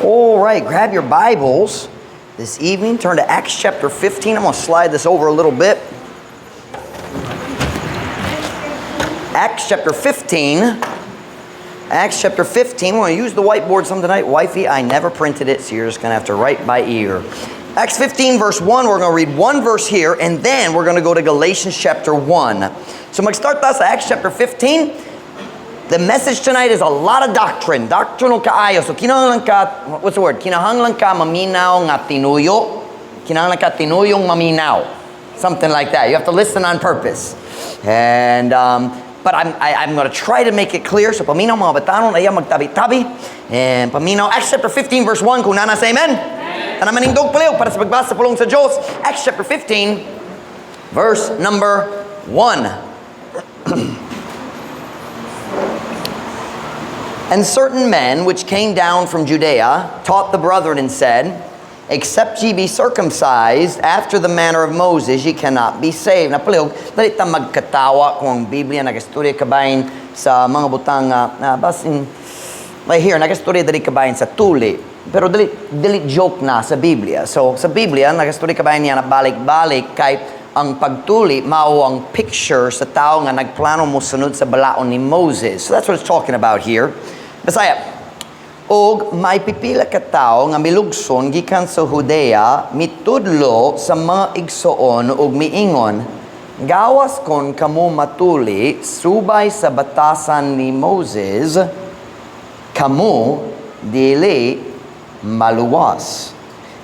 All right, grab your Bibles this evening. Turn to Acts chapter 15. I'm going to slide this over a little bit. Acts chapter 15. Acts chapter 15. We're going to use the whiteboard some tonight. Wifey, I never printed it, so you're just going to have to write by ear. Acts 15, verse 1. We're going to read one verse here, and then we're going to go to Galatians chapter 1. So mag-start ta sa Acts chapter 15. The message tonight is a lot of doctrine. Doctrinal kaayo. So kinahanglan ka, what's the word? Kinahanglan ka maminaw nga tinuyo. Kinahanglan ka tinuyong maminaw. Something like that. You have to listen on purpose. And, but I'm going to try to make it clear. So paminaw, mga batanon, ayaw magtabi-tabi. And paminaw, Acts chapter 15 verse 1, kung naa na, say amen. Amen. Manindog palihog para sa pagbasa sa pulong sa Diyos. Acts chapter 15, verse number 1. And certain men which came down from Judea taught the brethren and said, "Except ye be circumcised after the manner of Moses, ye cannot be saved." Napalihog, dali ta magkatawa kung ang Biblia nagastorya kabahin sa mga butang, na basin, like here, nagastorya dali kabahin sa tuli. Pero dali, dali joke na sa Biblia. So, sa Biblia, nagastorya kabahin niya na balik-balik kay ang pagtuli mao ang picture sa tao nga nagplano mo sunod sa balaod ni Moses. So that's what it's talking about here. Bisaya. Og may pipila ka tawo nga milugson gikan sa Judea mitudlo sa mga igsoon ug miingon, "Gawas kon kamo matuli subay sa batasan ni Moses, kamo dili maluwas."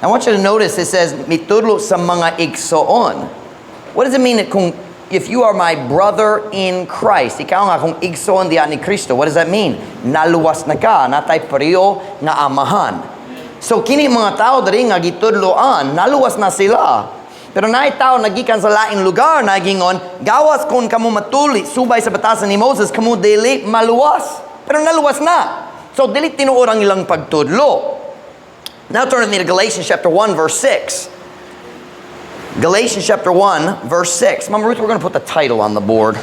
I want you to notice it says mitudlo sa mga igsoon. What does it mean that kung if you are my brother in Christ, ikaw nga akong igsoon diha ni Kristo, what does that mean? Naluwas na ka, naa tay pareho nga amahan. So kini mga tao diri nga gitudloan, naluwas na sila. Pero naay tao nagikan sa laing lugar nagingon, "Gawas kung kamo matuli subay sa batasan ni Moses, kamo dili maluwas." Pero naluwas na. So dili tinuod ang ilang pagtudlo. Now turn with me to Galatians chapter 1 verse 6. Galatians chapter 1 verse 6. Mama Ruth, we're going to put the title on the board.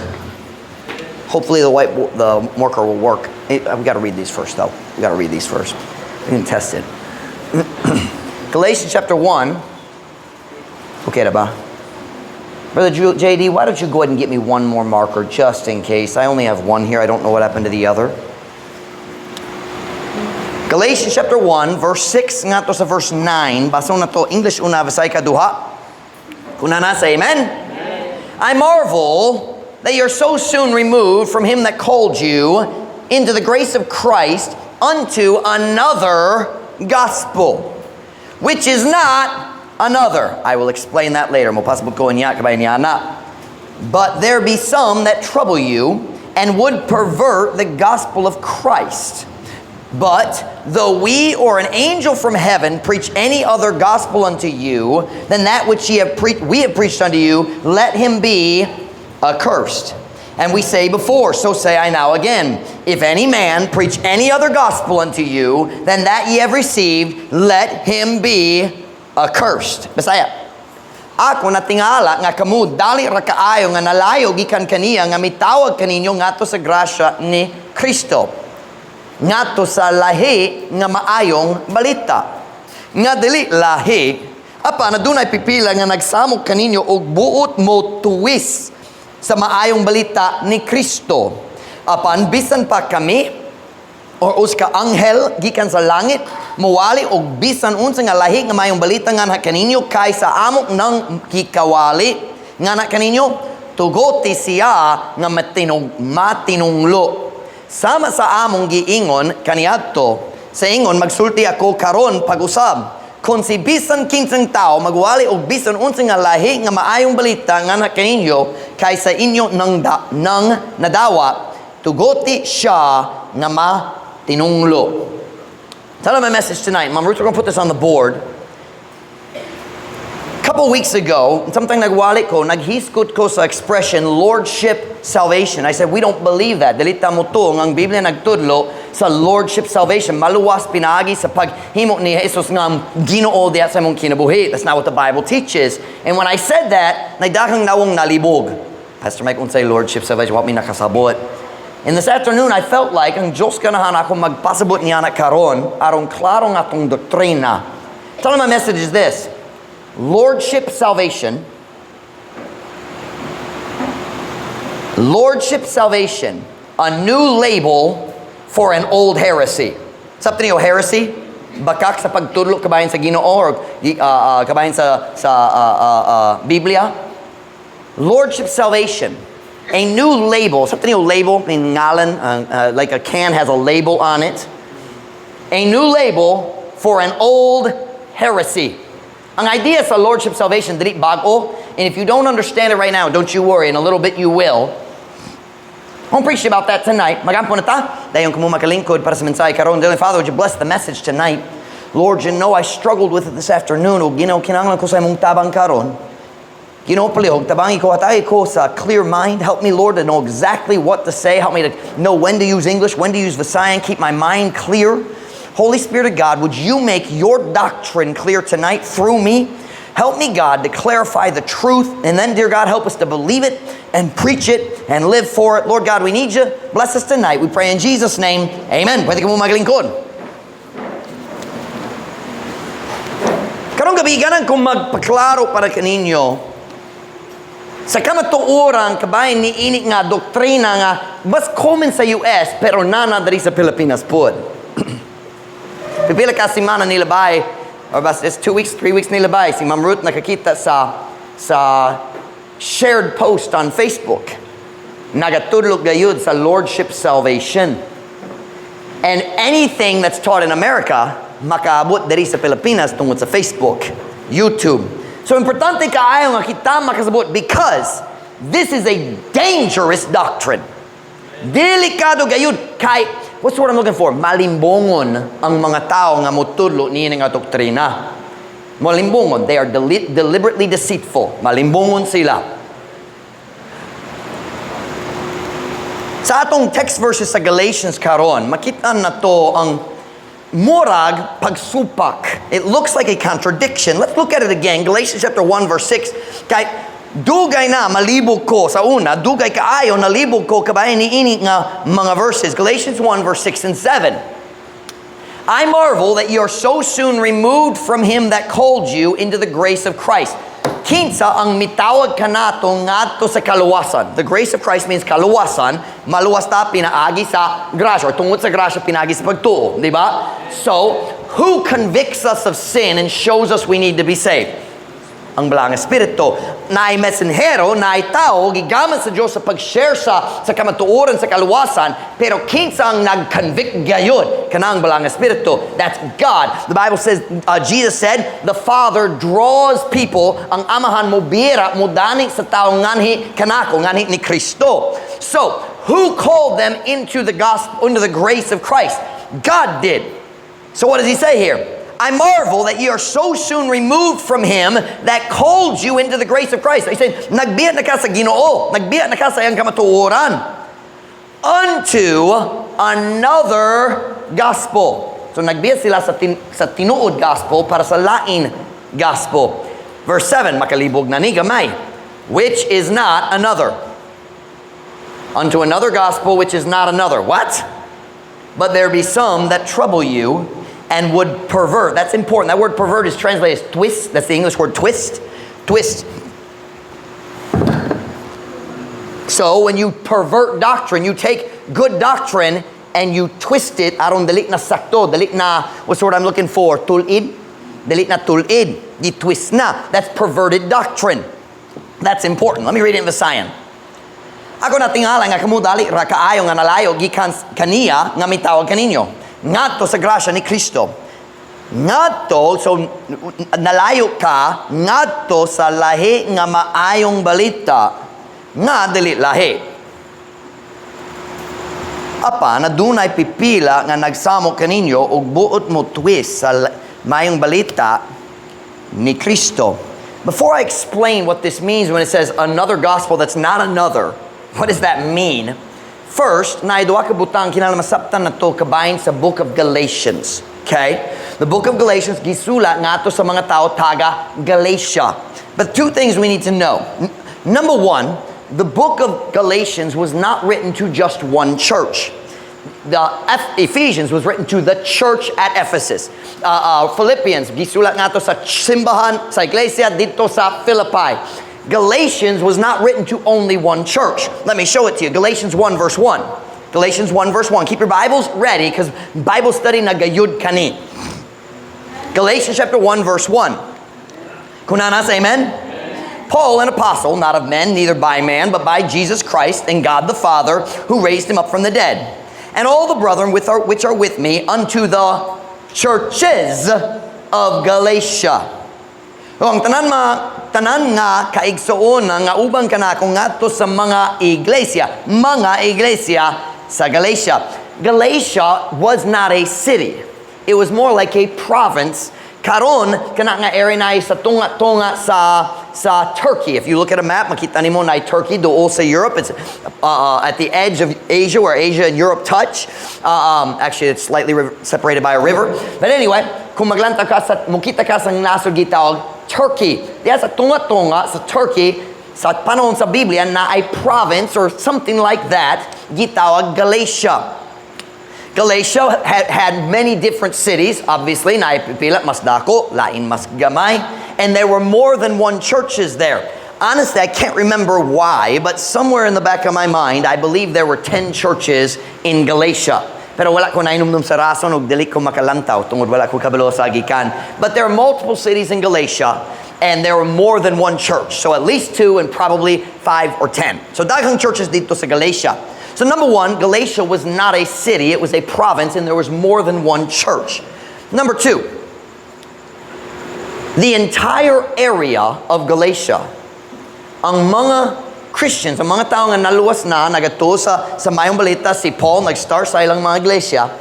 Hopefully the marker will work. We got to read these first, though. We got to read these first. We can test it. Galatians chapter 1. Okay, ba? Brother JD, why don't you go ahead and get me one more marker just in case? I only have one here. I don't know what happened to the other. Galatians chapter 1, verse 6 ngadto sa verse 9. Basahon nato English una, Bisaya kaduha. Kung naa na, say amen. I marvel that you're so soon removed from him that called you into the grace of Christ unto another gospel, which is not another. I will explain that later. Mo pasabot ko niya kabay niya na. But there be some that trouble you and would pervert the gospel of Christ. But though we or an angel from heaven preach any other gospel unto you than that which ye have we have preached unto you, let him be accursed. And we say before, so say I now again, if any man preach any other gospel unto you than that ye have received, let him be accursed. Bisaya. Ako natingala nga kamo dali ra kaayo nga nalayo gikan kaniya nga mitawag kaninyo ngadto sa grasya ni Kristo ngadto sa lahi nga maayong balita. Nga dili lahi, apan adunay pipila nga nagsamok kaninyo og buot mo tuwis sa maayong balita ni Kristo. Apan bisan pa kami or usa ka anghel gikan sa langit muwali og bisan unsa nga lahi nga maayong balita nganha kaninyo kaysa amo nang gikawali nganha kaninyo, tugoti siya nga matinunglo. Sama sa among giingon kaniadto, sa ingon magsulti ako karon pag-usab, kung si bisan kinsang tao magwali og bisan unsa nga lahi nga maayong balita nganha kaninyo kaysa inyo nang nadawat, tugoti siya nga matinunglo. Tell my message tonight. Ma'am Ruth, we're going to put this on the board. A couple weeks ago, samtang nagwali ko, naghisgot ko sa expression "lordship salvation." I said, "We don't believe that. Dili ta motuo nga ang Biblia nagtudlo sa lordship salvation. Maluwas pinaagi sa paghimo ni Jesus nga Ginoo diha sa imong kinabuhi. That's not what the Bible teaches." And when I said that, naay daghang nawong nalibog. "Pastor Mike, unsay lordship salvation? Wa mi nakasabot." And this afternoon, I felt like ang Diyos ganahan ako magpasabot niya na karon aron klaro nga atong doktrina. Title of my message is this: Lordship Salvation. Lordship Salvation, a new label for an old heresy. Sabta niyo, heresy? Bakak sa pagtudlo kabahin sa Ginoo or kabahin sa Biblia. Lordship Salvation, a new label. Sabta niyo, label, in ngalan, like a can has a label on it. A new label for an old heresy. Ang idea sa Lordship Salvation, dili bag-o. And if you don't understand it right now, don't you worry. In a little bit you will. I won't preach about that tonight. Magampo na ta. Dayon kamo makalingkod para sa mensahe karon. Dear Father, would you bless the message tonight? Lord, you know I struggled with it this afternoon. O Ginoo, kinahanglan ko sa imong tabang karon. Ginoo, palihog, tabangi ko at ko sa clear mind. Help me, Lord, to know exactly what to say. Help me to know when to use English, when to use Visayan. Keep my mind clear. Holy Spirit of God, would you make your doctrine clear tonight through me? Help me, God, to clarify the truth. And then, dear God, help us to believe it and preach it and live for it. Lord God, we need you. Bless us tonight. We pray in Jesus' name. Amen. Pwede kamo maglingkod. Karong gabi, ganahan kong magpaklaro para kaninyo sa kamatuoran kabahin niini nga doktrina nga mas common sa US pero naa na diri sa Pilipinas pod. Pipila ka semana nilabay or bas it's 2 weeks, 3 weeks nilabay, si Ma'am Ruth nakakita sa shared post on Facebook. Nagatudlok gayud sa Lordship Salvation. And anything that's taught in America, makaabot diri sa Pilipinas tungod sa Facebook, YouTube. So importante kaayo nga kita makasabot because this is a dangerous doctrine. Delikado gayud kay, what's the word I'm looking for? Malimbongon ang mga tao nga motudlo niini nga doktrina. Malimbongon, they are deliberately deceitful. Malimbongon sila. Sa atong text verses sa Galatians karon, makita nato ang murag pagsupak. It looks like a contradiction. Let's look at it again. Galatians chapter 1 verse 6. Kay dugay na malibog ko sa una, dugay kaayo nalibog ko kabahin niini nga mga verses. Galatians 1 verse 6 and 7. "I marvel that you are so soon removed from him that called you into the grace of Christ." Kinsa ang mitawag kanato ngadto sa kaluwasan? The grace of Christ means kaluwasan. Maluwas ta pinaagi sa grasya or tungod sa grasya pinaagi sa pagtuo, di ba? So, who convicts us of sin and shows us we need to be saved? Ang Balaang Espiritu. Naay mensahero, naay tao, gigamit sa Diyos sa pag-share sa kamatuoran, sa kaluwasan, pero kinsa ang nag-convict gayud? Kanang Balaang Espiritu. That's God. The Bible says, Jesus said, the Father draws people, ang Amahan mo bira, mo dani sa tao nganhi kanako, nganhi ni Kristo. So, who called them into the gospel, into the grace of Christ? God did. So what does he say here? "I marvel that ye are so soon removed from him that called you into the grace of Christ." He said, nagbiya na ka sa Ginoo, nagbiya na ka sa iyang kamatuoran. "Unto another gospel." So nagbiya sila sa tinuod gospel para sa lain gospel. Verse 7, makalibog na ni gamay. "Which is not another." Unto another gospel which is not another. What? "But there be some that trouble you and would pervert." That's important. That word "pervert" is translated as "twist." That's the English word "twist." Twist. So when you pervert doctrine, you take good doctrine and you twist it aron dili na sakto, dili na, what's the word I'm looking for? Tulid? Dili na tulid. Gi-twist na. That's perverted doctrine. That's important. Let me read it in Visayan. "Ako natingala nga kamo dali ra kaayo nga nalayo gikan kaniya nga mitawag kaninyo ngadto sa grasya ni Kristo." Ngadto, so nalayo ka ngadto sa lahi nga maayong balita nga dili lahi. Apan adunay pipila nga nagsamok kaninyo ug buot mo twist sa maayong balita ni Kristo. Before I explain what this means when it says another gospel that's not another, what does that mean? First, naay duha ka butang kinahanglan masabtan nato kabahin sa Book of Galatians. Okay? The Book of Galatians gisulat ngadto sa mga tao taga Galatia. But two things we need to know. Number one, The book of Galatians was not written to just one church. The Ephesians was written to the church at Ephesus. Philippians, gisulat ngadto sa simbahan, sa iglesia didto sa Philippi. Galatians was not written to only one church. Let me show it to you. Galatians 1 verse 1. Galatians 1 verse 1. Keep your Bibles ready because Bible study na gayud kani. Galatians chapter 1 verse 1. Kung naa na, say amen? Paul, an apostle, not of men, neither by man, but by Jesus Christ and God the Father, who raised him up from the dead. And all the brethren which are with me unto the churches of Galatia. So, ang tanan ma tanan nga kaigsuon nga uban kanako ngadto sa mga iglesia sa Galatia. Galatia was not a city. It was more like a province. Karon kana nga area na sa tunga-tunga sa Turkey. If you look at a map, makita nimo na Turkey duol sa Europe. It's at the edge of Asia, where Asia and Europe touch. Actually, it's slightly separated by a river. But anyway, kung maglanta ka sa mukita ka sa nasod gitawag Turkey. Diya sa tunga-tunga sa Turkey, sa panahon sa Biblia naay province or something like that gitawag Galatia. Galatia had many different cities, obviously, naay pipila mas dako, lain mas gamay, and there were more than one churches there. Honestly, I can't remember why, but somewhere in the back of my mind, I believe there were 10 churches in Galatia. Pero wala ko nainumdum sa rason ug dili ko makalantaw tungod wala ko kabalo sa gikan. But there are multiple cities in Galatia and there were more than one church. So at least two and probably 5 or 10. So daghang churches didto sa Galatia. So number one, Galatia was not a city, it was a province, and there was more than one church. Number two, the entire area of Galatia, ang mga Christians, ang mga tao nga naluwas na, nagatuo sa Maayong Balita, si Paul nag-start sa ilang mga iglesia,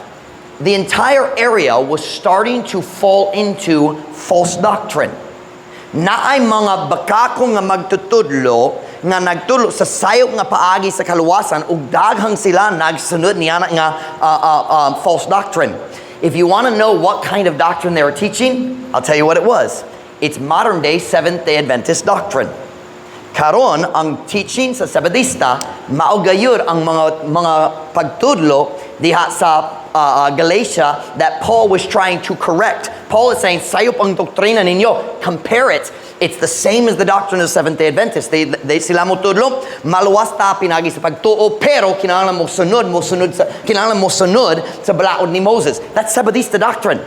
the entire area was starting to fall into false doctrine. Naay mga bakako nga magtutudlo nga nagtulo sa sayop nga paagi sa kaluwasan ug daghang sila nagsunod niya nga false doctrine. If you want to know what kind of doctrine they were teaching, I'll tell you what it was. It's modern day Seventh-day Adventist doctrine. Karon ang teaching sa Sabadista, mao gayud ang mga pagtudlo diha sa Galatia that Paul was trying to correct. Paul is saying, "Sayop ang doktrina ninyo. Compare it. It's the same as the doctrine of the Seventh-day Adventists." They sila mo tudlo, maluwas ta pinagi sa pagtuo, pero kinahanglan mo sunod sa balaod ni Moses. That's Sabadista doctrine.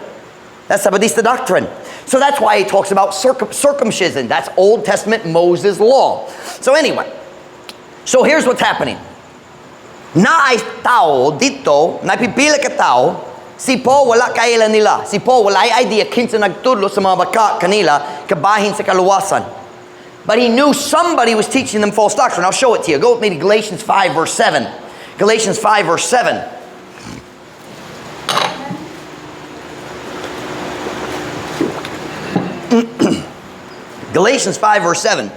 That's Sabadista doctrine. So that's why he talks about circumcision. That's Old Testament Moses law. So anyway, so here's what's happening. Naay tao didto, napipila ka tao, si Paul wala kaila nila. Si Paul wala idea kinsa nagtudlo sa mga baka kanila kabahin sa kaluwasan. But he knew somebody was teaching them false doctrine. I'll show it to you. Go with me to Galatians 5 verse 7. Galatians 5 verse 7. Galatians 5 verse 7.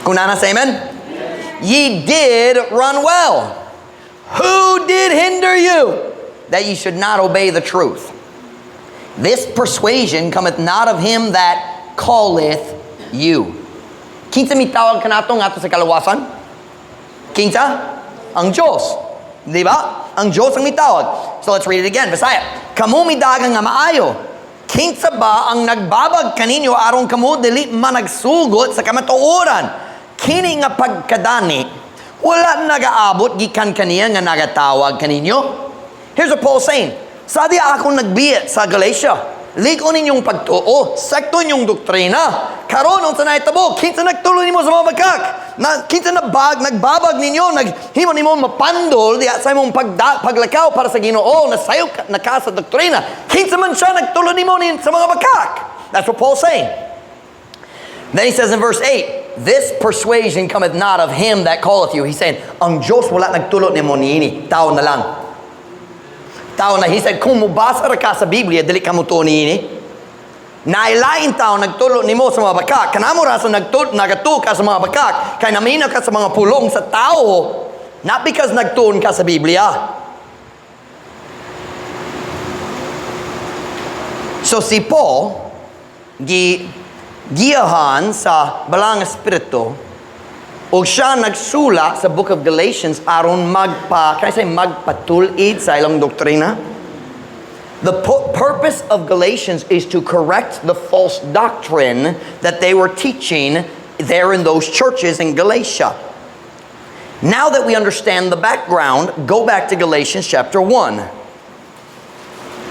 Kung naa na, say amen? Ye did run well. Who did hinder you that ye should not obey the truth? This persuasion cometh not of him that calleth you. Kinsa mitawag kanato ngadto sa kaluwasan? Kinsa? Ang Diyos. Di ba? Ang Diyos ang mitawag. So let's read it again. Bisaya. Kamo midagan nga maayo. Kinsa ba ang nagbabag kaninyo aron kamo dili managsugot sa kamatuoran? Kini nga pagkadani, wala nagaabot gikan kaniya nga nagatawag kaninyo. Here's what Paul saying. Sa di ako nagbiya sa Galatia. Lig-on ninyong pagtuo, sakto inyong doktrina. Karon unsa na itabo, kinsa nagtulo nimo sa mga bakak? Na kinsa nabag nagbabag ninyo, naghimo nimo mapandol diha sa imong paglakaw para sa Ginoo, nasayop na ka sa doktrina. Kinsa man siya nagtulo nimo sa mga bakak? That's what Paul's saying. Then he says in verse 8, "This persuasion cometh not of him that calleth you." He's saying, ang Diyos wala nagtulo nimo niini, tao na lang. Tao na, he said, kung mubasa ra ka sa Biblia, dili ka mo niini. Nailain tao nagtulo nimo sa mga bakak. Kanamo ra sa nagatuo ka sa mga bakak, kay naminaw ka sa mga pulong sa tao, not because nagtuon ka sa Biblia. So si Paul, gi giyahan sa Balaang Espiritu, ug siya nagsula sa Book of Galatians aron magpa, can I say magpatul-id sa ilang doktrina? The purpose of Galatians is to correct the false doctrine that they were teaching there in those churches in Galatia. Now that we understand the background, go back to Galatians chapter 1.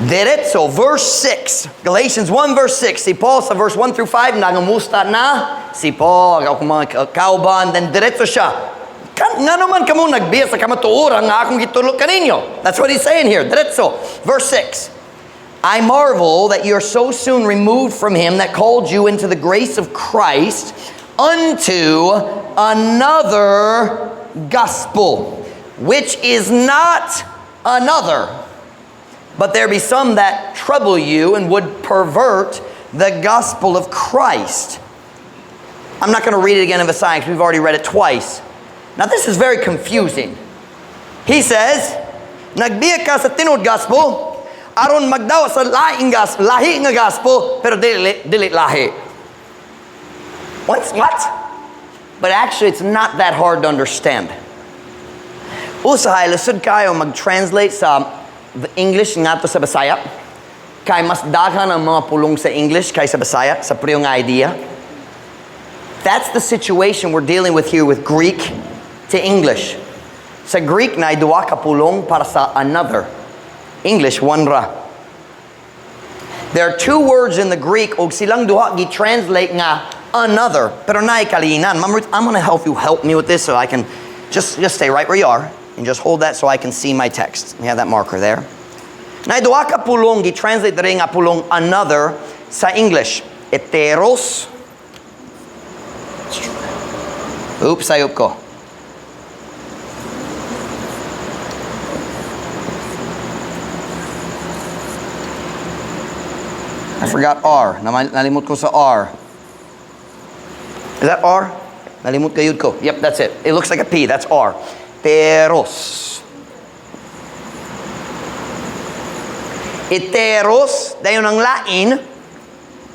Diretso, verse 6. Galatians 1 verse 6. Si Paul sa verse 1 through 5, nangamusta na. Si Paul, ang mga kauban, then diretso siya. Nga naman kamo nagbiya sa kamatuoran nga akong gitudlo kaninyo. That's what he's saying here. Diretso. Verse 6. "I marvel that you're so soon removed from him that called you into the grace of Christ unto another gospel, which is not another. But there be some that trouble you and would pervert the gospel of Christ." I'm not going to read it again in Visayan because we've already read it twice. Now this is very confusing. He says, nagbiya ka sa tinuod gospel, aron magdawa sa laing gospel, lahi nga gospel, pero dili, dili lahi. What's what? But actually, it's not that hard to understand. Usahay, lisod kayo mag-translate sa the English ngadto sa Bisaya. Kay mas daghan ang mga pulong sa English kaysa Bisaya, sa pareho nga idea. That's the situation we're dealing with here with Greek to English. Sa Greek na duha ka pulong para sa another. English, one ra. There are two words in the Greek og silang duha gi-translate nga another. Pero naay kalinan. Ma'am Ruth, I'm gonna help you help me with this so I can just stay right where you are and just hold that so I can see my text. We have that marker there. Naay duha ka pulong gi-translate diri nga pulong another sa English. Heteros. Oops, sayop ko. I forgot R. Nalimot ko sa R. Is that R? Nalimot gayud ko. Yep, that's it. It looks like a P. That's R. Teros. Heteros, dayon ang lain.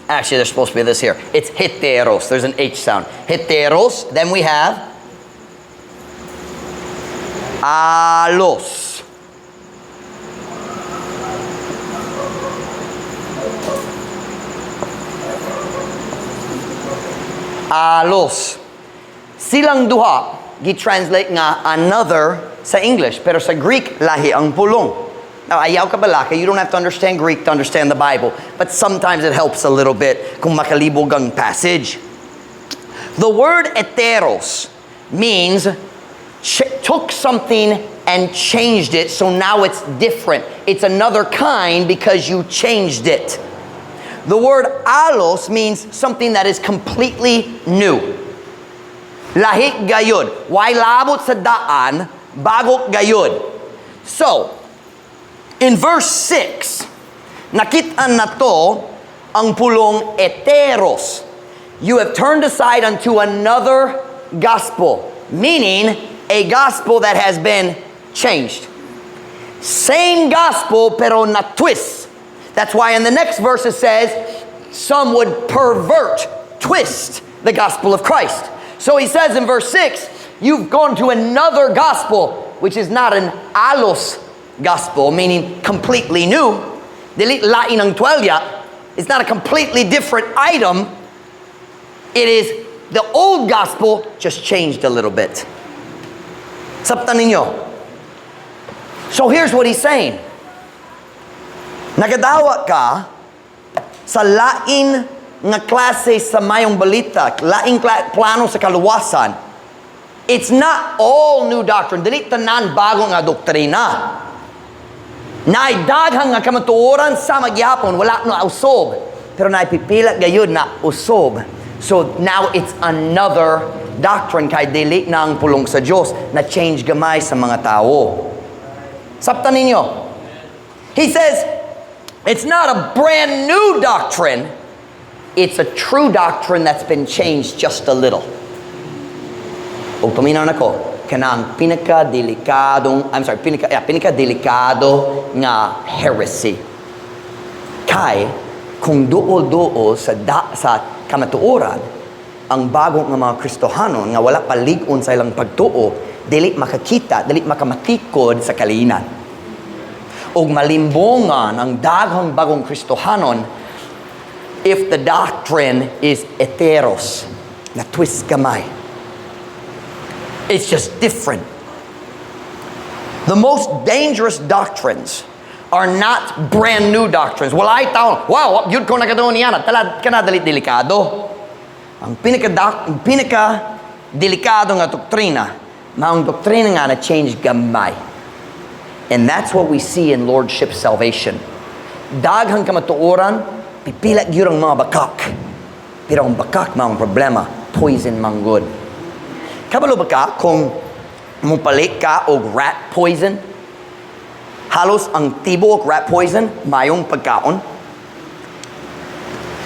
Actually, there's supposed to be this here. It's heteros. There's an H sound. Heteros. Then we have allos. Allos. Silang duha gi-translate nga another sa English, pero sa Greek lahi ang pulong. Now, ayaw ka balaka, you don't have to understand Greek to understand the Bible, but sometimes it helps a little bit kung makalibog ang passage. The word heteros means took something and changed it, so now it's different. It's another kind because you changed it. The word allos means something that is completely new. Lahi gayud. Way labot sa daan, bago gayud. So, in verse 6, nakita na to ang pulong heteros. You have turned aside unto another gospel, meaning a gospel that has been changed. Same gospel, pero na twist. That's why in the next verse it says, some would pervert, twist the gospel of Christ. So he says in verse 6, you've gone to another gospel, which is not an allos gospel, meaning completely new. Dili lain ang tuwelya. It's not a completely different item. It is the old gospel, just changed a little bit. Sabtan ninyo. So here's what he's saying. Nagadawa ka sa lain nga klase sa mayong balita, laing plano sa kaluwasan. It's not all new doctrine. Dili tanan bago nga doktrina. Naay daghang nga kamatuoran sa magyapon, wala na usob. Pero naay pipila gayud na usob. So now it's another doctrine kay dili na ang pulong sa Dios na change gamay sa mga tao. Sabtan ninyo. He says, it's not a brand new doctrine. It's a true doctrine that's been changed just a little. O paminaw nako, kanang pinakadelikadong, I'm sorry, pinaka, yeah, pinakadelikado nga heresy. Kay, Kung duol-duol sa kamatuoran, ang bago nga mga Kristohanon nga wala pa lig-on sa ilang pagtuo, dili makakita, dili makamatikod sa kalinan. Og malimbongan ang daghang bagong Kristohanon if the doctrine is heteros, na twist gamay. It's just different. The most dangerous doctrines are not brand new doctrines. Well, I thought, wow, yun ko nakatuon niya na, talad ka na dali delikado. Ang pinaka delikado nga doktrina, maong doktrina nga na change gamay. And that's what we see in Lordship salvation. Daghang kamatuoran, pipila gyud ang mga bakak. Pero ang bakak maong problema, poison manggod. Kabalo ba ka kung mupalit ka og rat poison? Halos ang tibuok rat poison, mayong pagkaon.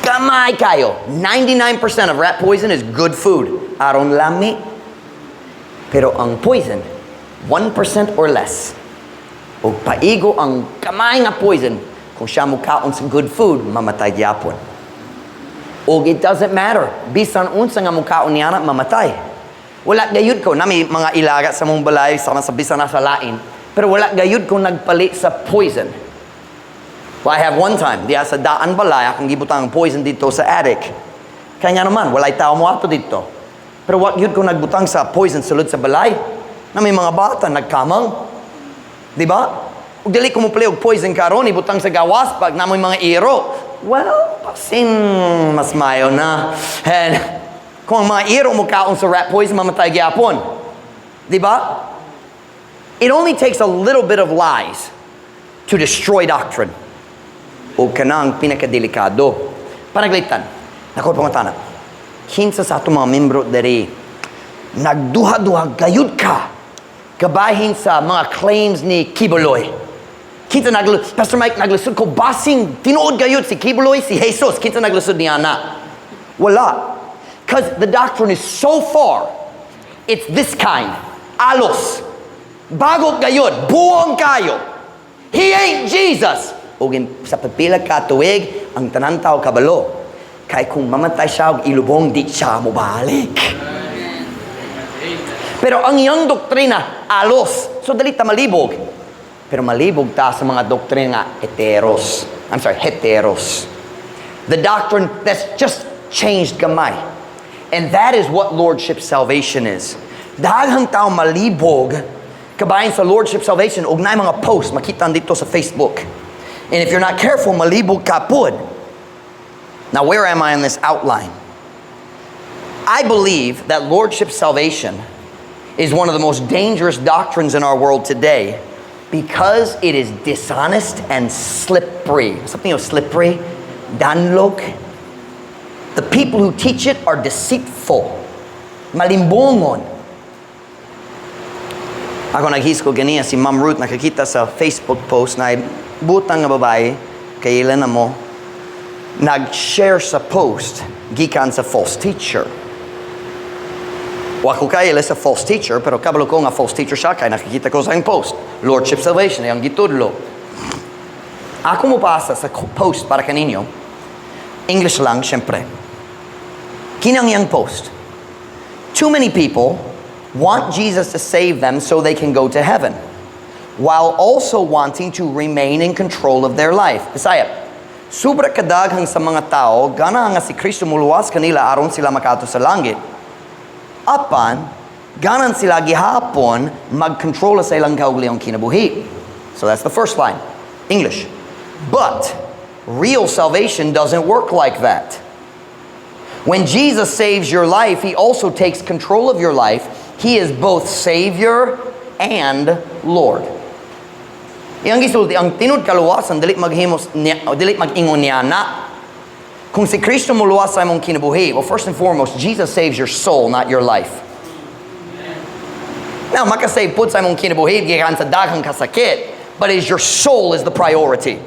Gamay kayo. 99% of rat poison is good food. Aron lami. Pero ang poison, 1% or less. O paigo ang gamay nga poison, kung siya mukaon sa good food, mamatay gyapon. Og it doesn't matter. Bisan unsa nga mukaon niya na, mamatay. Wala gayud ko, nami mga ilaga sa mong balay, sama sa bisan na sa lain. Pero wala gayud ko nagpalit sa poison. Well, I have one time, diya sa daan balay, akong gibutang ang poison dito sa attic. Kaya nga naman, walay tao mo ato dito. Pero wa gyud ko nagbutang sa poison sulod sa balay. Na may mga bata nagkamang. Di ba? Ug dili ko mo og poison karon ibutang sa gawas pag namoy mga iro. Well, basin mas mayo na. And kung ang mga iro mo kaon sa rat poison, mamatay gyapon. Di ba? It only takes a little bit of lies to destroy doctrine. O kanang pinakadelikado. Panaglitan. Ako pangutana. Kinsa sa atong mga membro diri nagduha-duha gayud ka gabahin sa mga claims ni Quiboloy? Kinsa naglu Pastor Mike, naglusod ko basing tinuod gayud si Quiboloy si Jesus. Kinsa naglusod niya na? Wala. 'Cause the doctrine is so far. It's this kind. Alos. Bago gayud, buong kayo. He ain't Jesus. Ug sa pipila ka tuig, ang tanan tao kabalo. Kay kung mamatay siya og ilubong, di siya mobalik. Pero ang iyang doktrina, alos. So dali ta malibog. Pero malibog ta sa mga doktrina nga heteros. I'm sorry, heteros. The doctrine that's just changed gamay. And that is what Lordship salvation is. Daghang tao malibog kabahin sa Lordship salvation ug naay mga post makita dito sa Facebook. And if you're not careful, malibog ka pud. Now, where am I in this outline? I believe that Lordship salvation is one of the most dangerous doctrines in our world today because it is dishonest and slippery. Something of slippery, danlog. The people who teach it are deceitful. Malimbongon. Ako naghisko ganiya si Ma'am Ruth, nakakita sa Facebook post na butang nga babae kay ilan na mo nag-share sa post gikan sa false teacher. Wa ko kaila sa false teacher, pero kabalo ko nga false teacher siya kay nakikita ko sa iyang post. Lordship salvation, iyang gitudlo. Ako mo basa sa post para kaninyo. English lang, syempre. Kinang iyang post. "Too many people want Jesus to save them so they can go to heaven, while also wanting to remain in control of their life." Bisaya. Sobra kadaghang sa mga tao, gana nga si Kristo muluwas kanila aron sila makaadto sa langit. Apan, ganan sila gihapon magkontrola sa ilang kaugalingong kinabuhi. So that's the first line. English. "But real salvation doesn't work like that. When Jesus saves your life, he also takes control of your life. He is both Savior and Lord." Iyang gisulti, ang tinud kaluwasan dili maghimos niya, o dili mag-ingon niya na. Kung si Kristo muluwas sa imong kinabuhi, well, first and foremost, Jesus saves your soul, not your life. Now, makasave pud sa imong kinabuhi gikan sa daghang kasakit, but is your soul is the priority.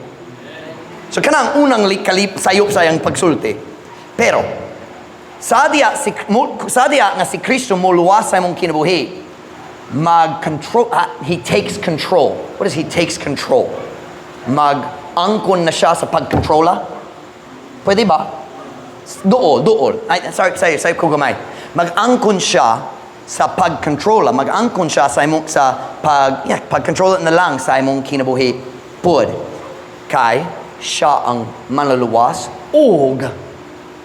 So kanang unang kalip sayop sa iyang pagsulti. Pero sa diya nga si Kristo muluwas sa imong kinabuhi, mag-control, he takes control. What is "he takes control"? Mag-angkon na siya sa pagkontrola? Pwede ba? Duol, duol. Ay, sorry, sorry, sorry ko gamay. Mag-angkon siya sa pagkontrola, mag-angkon siya sa imong sa pag yeah, pagkontrola na lang sa imong kinabuhi pud. Kay siya ang manluluwas ug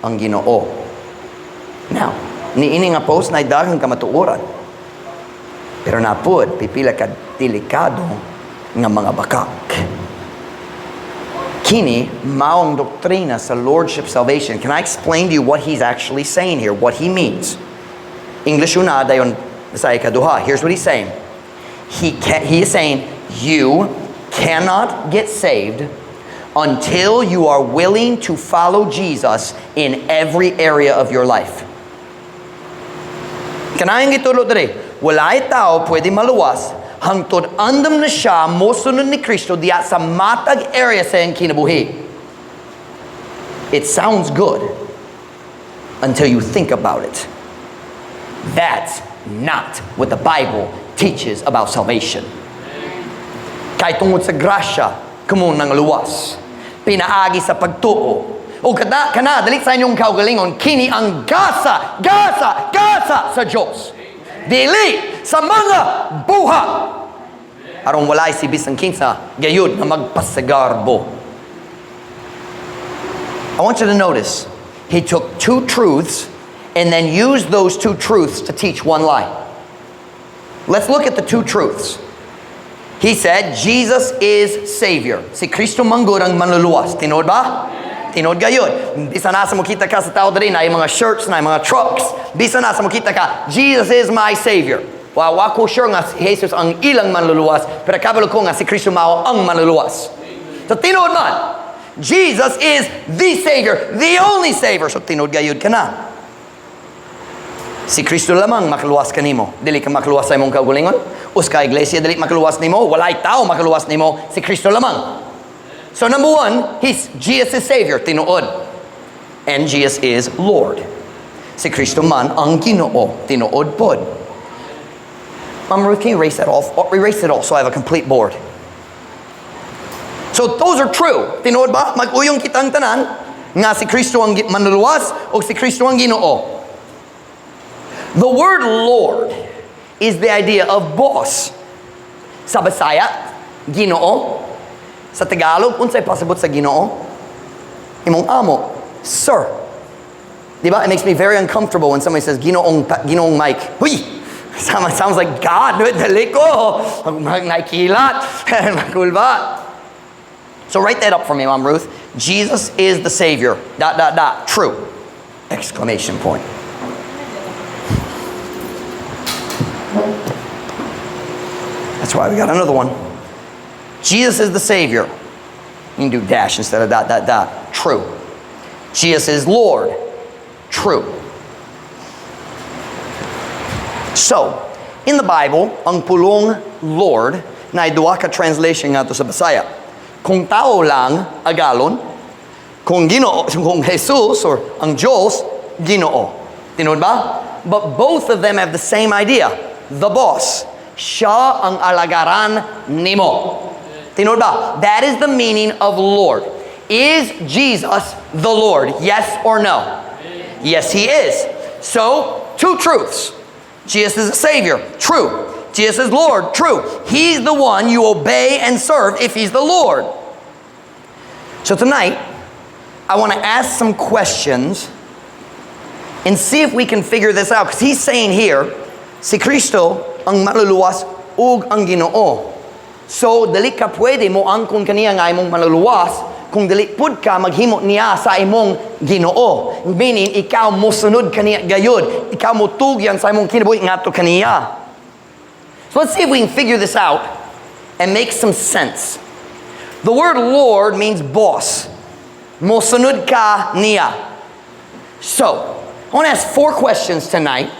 ang Ginoo. Now, niini nga post na daghang kamatuoran. Pero naa pod pipila ka delikado nga mga bakak. Kini maong doktrina sa Lordship salvation. Can I explain to you what he's actually saying here, what he means? English una, dayon sa ikaduha. Here's what he's saying. He is saying, you cannot get saved until you are willing to follow Jesus in every area of your life. Kanang gitulo diri, walay tao pwede maluwas hangtod andam na siya mosunod ni Kristo diya sa matag area sa iyang kinabuhi. It sounds good until you think about it. That's not what the Bible teaches about salvation. Kay tungod sa grasya, kamo nangluwas. Pinaagi sa pagtuo. O kada, kana, dali sa inyong kaugalingon, kini ang gasa, gasa, gasa sa Diyos. Dili sa mga buhat. Aron walay si bisan kinsa, gayud na magpasagarbo. I want you to notice, he took two truths and then used those two truths to teach one lie. Let's look at the two truths. He said, Jesus is Savior. Si Kristo manggod ang manluluwas. Tinuod ba? Tinuod gayud. Bisan asa mo kita ka sa tao diri, naay mga shirts, naay mga trucks. Bisan asa mo kita ka, "Jesus is my Savior." Wa ko sure nga si Jesus ang ilang manluluwas, pero kabalo ko nga si Kristo mao ang manluluwas. So tinuod man, Jesus is the Savior, the only Savior. So tinuod gayud kana. Si Kristo lamang makaluwas kanimo. Dili ka makaluwas sa imong kaugalingon. Usa ka iglesia dili makaluwas nimo. Walay tao makaluwas nimo. Si Kristo lamang. So number one, he's Jesus is Savior, tinuod. And Jesus is Lord. Si Kristo man ang Ginoo, tinuod pod. Mama Ruth, can you erase that off? Oh, erase it all so I have a complete board. So those are true. Tinuod ba? Mag-uyong kitang tanan nga si Kristo ang manluluwas o si Kristo ang Ginoo. The word "Lord" is the idea of boss. Sa Bisaya, Ginoo. Sa Tagalog, unsay pasabot sa Ginoo? Imong amo, sir. Di ba? It makes me very uncomfortable when somebody says, "Ginoong, Ginoong Mike." Huy! Sounds like God. Dali ko. Nakilat. Makulba. So write that up for me, Mom Ruth. Jesus is the Savior. Dot, dot, dot. True. Exclamation point. That's why we got another one. Jesus is the Savior. You can do dash instead of dot, dot, dot. True. Jesus is Lord. True. So, in the Bible, ang pulong "Lord" naay duha ka translation ngadto sa Bisaya. Kung tao lang, agalon. Kung Ginoo, kung Jesus or ang Diyos, Ginoo. Tinuod ba? But both of them have the same idea. The boss. Siya ang alagaran nimo. Tinuod ba? That is the meaning of "Lord." Is Jesus the Lord? Yes or no? Yes, he is. So, two truths. Jesus is a Savior. True. Jesus is Lord. True. He's the one you obey and serve if he's the Lord. So tonight, I want to ask some questions and see if we can figure this out. Because he's saying here, si Kristo ang manluluwas ug ang Ginoo. So, dili ka pwede mo angkon kaniya nga imong manluluwas kung dili pud ka maghimo niya sa imong Ginoo. Meaning, ikaw mosunod kaniya gayud. Ikaw mo tugyan sa imong kinabuhi ngadto kaniya. So let's see if we can figure this out and make some sense. The word "Lord" means boss. Mosunod ka niya. So, I want to ask four questions tonight.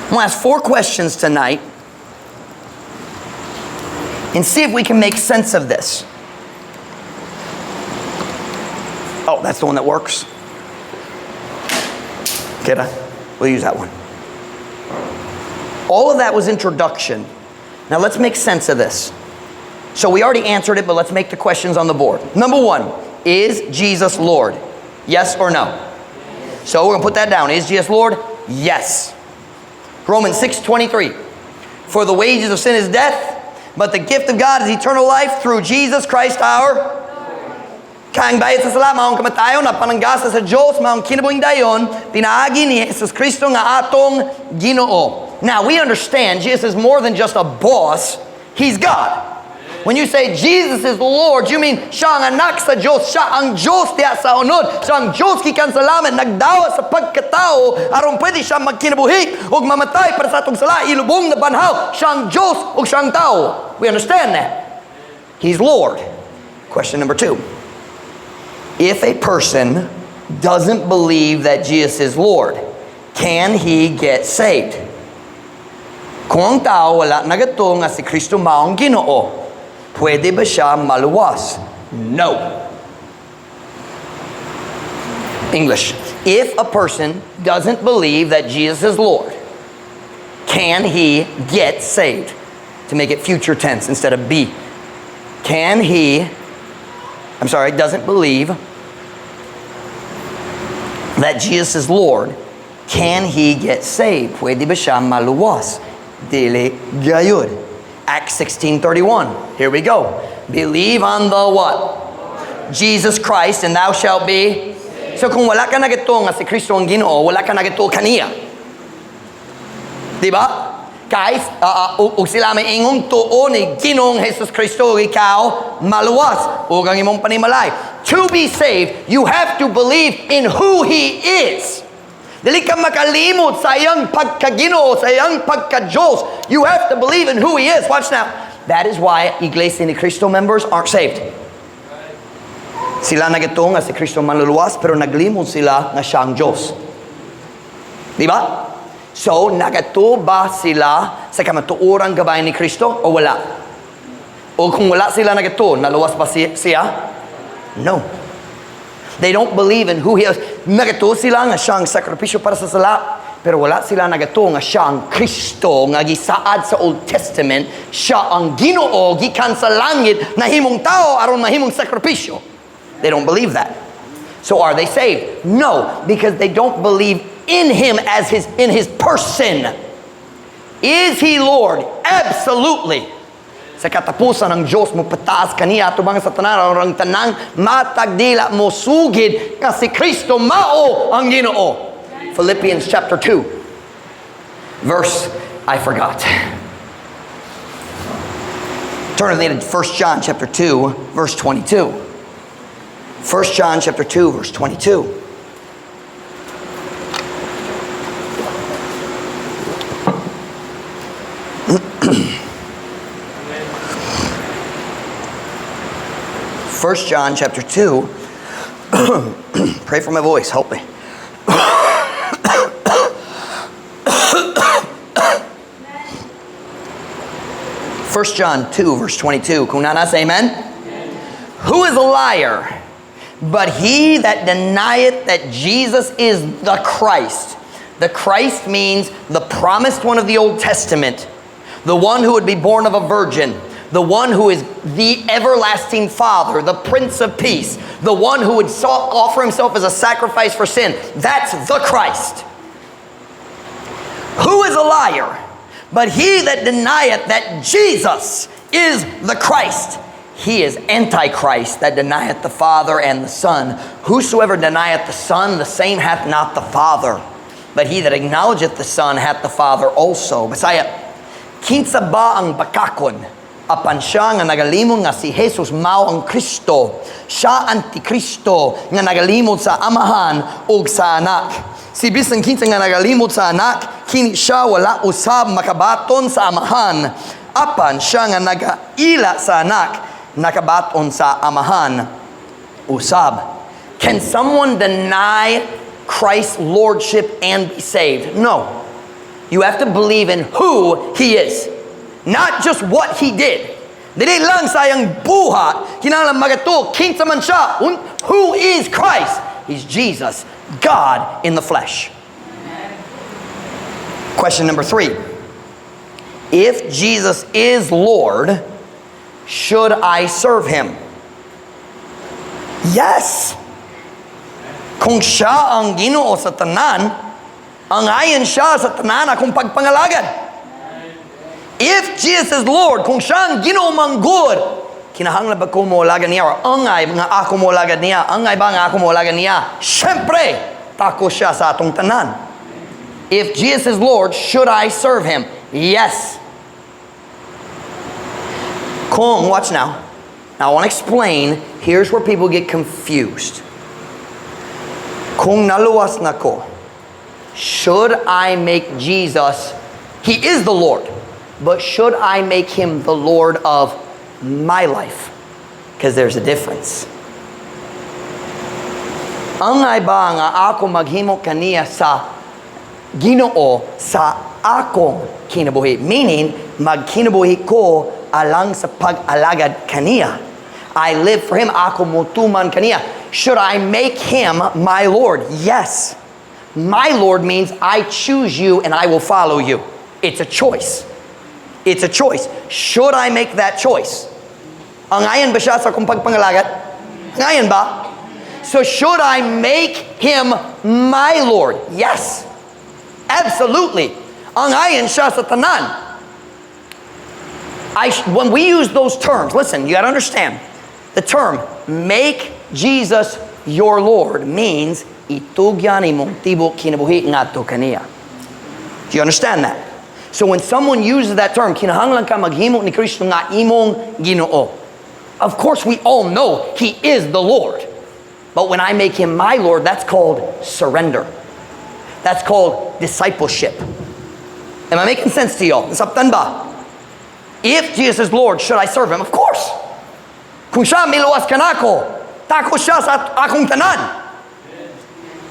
I want to ask four questions tonight and see if we can make sense of this. Oh, that's the one that works. Kira, we'll use that one. All of that was introduction. Now let's make sense of this. So we already answered it, but let's make the questions on the board. Number one, Is Jesus Lord? Yes or no? So we're going to put that down. Is Jesus Lord? Yes. Romans 6:23. For the wages of sin is death, but the gift of God is eternal life through Jesus Christ our. Kay ang bayad sa sala, maong kamatayon, apan ang gasa sa Diyos, maong kinabuhing dayon, pinaagi ni Jesus Kristo nga atong Ginoo. Now, we understand Jesus is more than just a boss, He's God. When you say Jesus is Lord, you mean siya ang anak sa Diyos, siya ang Diyos diya sa unod, siya ang Diyos gikan sa langit, nagdawa sa pagkatao, aron pwede siya magkinabuhi ug mamatay para sa atong sala, ilubong, nabanhaw, siya ang Diyos ug siya ang tao. We understand that. He's Lord. Question number two. If a person doesn't believe that Jesus is Lord, can he get saved? Kung ang tao wala nagatuo nga si Kristo mao ang Ginoo, pwede ba siya maluwas? No. English. If a person doesn't believe that Jesus is Lord, can he get saved? To make it future tense instead of be. Can he, I'm sorry, doesn't believe that Jesus is Lord, can he get saved? Pwede ba siya maluwas? Dili gayud. Acts 16:31. Here we go. Believe on the what? Jesus Christ and thou shalt be. So kung wala ka nagatuo nga si Kristo ang Ginoo, wala ka nagatuo kaniya. Di ba? Kay ug sila may ingong tuo ni Ginoong Jesus Kristo, ikaw maluwas ug ang imong panimalay. To be saved, you have to believe in who He is. Dili ka makalimot sa iyang pagkaginoo, sa iyang pagka-Diyos. You have to believe in who He is. Watch now. That is why Iglesia ni Cristo members aren't saved. Sila nagatuo nga si Kristo manluluwas, pero naglimot sila nga siya ang Diyos. Di ba? So, nagatuo ba sila sa kamatuorang gabay ni Kristo o wala? O kung wala sila nagatuo, naluwas ba siya? No. They don't believe in who He is. Nagatuo sila nga siya ang sakripisyo para sa sala, pero wala sila nagatuo nga siya ang Kristo nga gisaad sa Old Testament, siya ang Ginoo gikan sa langit nahimong tao aron mahimong sakripisyo. They don't believe that. So are they saved? No, because they don't believe in Him as his in His person. Is He Lord? Absolutely. Sa katapusan, ang Diyos mo pataas kaniya atubang sa tanan aron ang tanang matag dila mo sugid nga si Kristo mao ang Ginoo. Philippians chapter 2, verse I forgot. Turn with me to 1 John chapter 2 verse 22. 1 John chapter 2 verse 22. 1 John chapter 2. Pray for my voice, help me. 1 John 2, verse 22. Kung naa na, say amen. Who is a liar? But he that denieth that Jesus is the Christ. The Christ means the promised one of the Old Testament, the one who would be born of a virgin, the one who is the everlasting Father, the Prince of Peace, the one who would offer himself as a sacrifice for sin. That's the Christ. Who is a liar? But he that denieth that Jesus is the Christ. He is Antichrist that denieth the Father and the Son. Whosoever denieth the Son, the same hath not the Father. But he that acknowledgeth the Son hath the Father also. Bisaya, kinsa ba ang bakakon? Apan siya nga nagalimot nga si Jesus mao ang Kristo. Siya antikristo nga nagalimot sa Amahan ug sa Anak. Si bisan kinsa nga nagalimot sa Anak, kini siya wala usab makabaton sa Amahan. Apan siya nga nagaila sa Anak, nakabaton sa Amahan usab. Can someone deny Christ's lordship and be saved? No. You have to believe in who He is, not just what He did. Dili lang sa iyang buhat, kinahanglan magatuo kinsa man siya. Who is Christ? He's Jesus, God in the flesh. Question number three. If Jesus is Lord, should I serve Him? Yes. Kung siya ang Ginoo sa tanan, angayan siya sa tanan akong pagpangalagad. If Jesus is Lord, kung siya ang Ginoo manggod, kinahanglan ba ko moalagad niya or angay nga ako moalagad niya? Angay ba nga ako moalagad niya? Siyempre, takos siya sa atong tanan. If Jesus is Lord, should I serve Him? Yes. Kung, watch now. Now I want to explain, here's where people get confused. Kung naluwas na ko, should I make Jesus, He is the Lord, but should I make Him the Lord of my life? Because there's a difference. Angay ba nga ako maghimo kaniya sa Ginoo sa akong kinabuhi? Meaning, magkinabuhi ko alang sa pag-alagad kaniya. I live for Him. Ako motuman kaniya. Should I make Him my Lord? Yes. My Lord means I choose you and I will follow you. It's a choice. It's a choice. Should I make that choice? Angayan ba siya sa akong pagpangalagad? Angayan ba? So should I make Him my Lord? Yes. Absolutely. Angayan siya sa tanan. When we use those terms, listen, you got to understand. The term, "make Jesus your Lord," means itugyan imong tibok kinabuhi ngadto kaniya. Do you understand that? So when someone uses that term, "Kinahanglan ka maghimo ni Kristo nga imong Ginoo." Of course, we all know He is the Lord. But when I make Him my Lord, that's called surrender. That's called discipleship. Am I making sense to y'all? Nasabtan ba? If Jesus is Lord, should I serve Him? Of course. Kung siya miluwas kanako, takos siya sa akong tanan.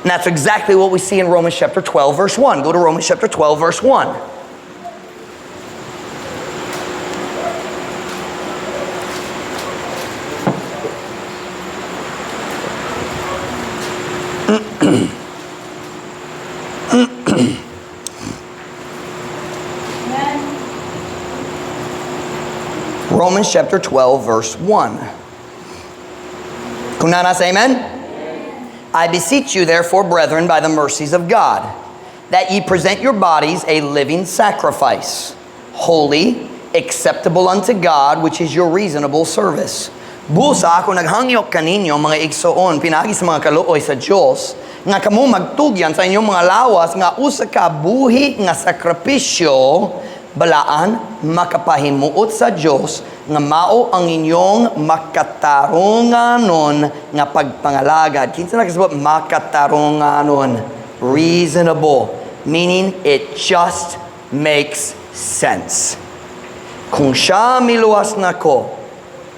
And that's exactly what we see in Romans chapter 12, verse 1. Go to Romans chapter 12, verse 1. Amen. Romans chapter 12, verse 1. Kung naa na, say amen? "I beseech you, therefore, brethren, by the mercies of God, that ye present your bodies a living sacrifice, holy, acceptable unto God, which is your reasonable service." Busa ako naghangyo kaninyo, mga igsoon, pinaagi sa mga kaluoy sa Dios, nga kamo magtugyan sa inyong mga lawas nga usa ka buhi nga sakripisyo, balaan, makapahimuot sa Dios, nga mao ang inyong makatarunganon nga pagpangalagad. Kinsa nakasabot makatarunganon? Reasonable. Meaning it just makes sense. Kung siya miluwas nako,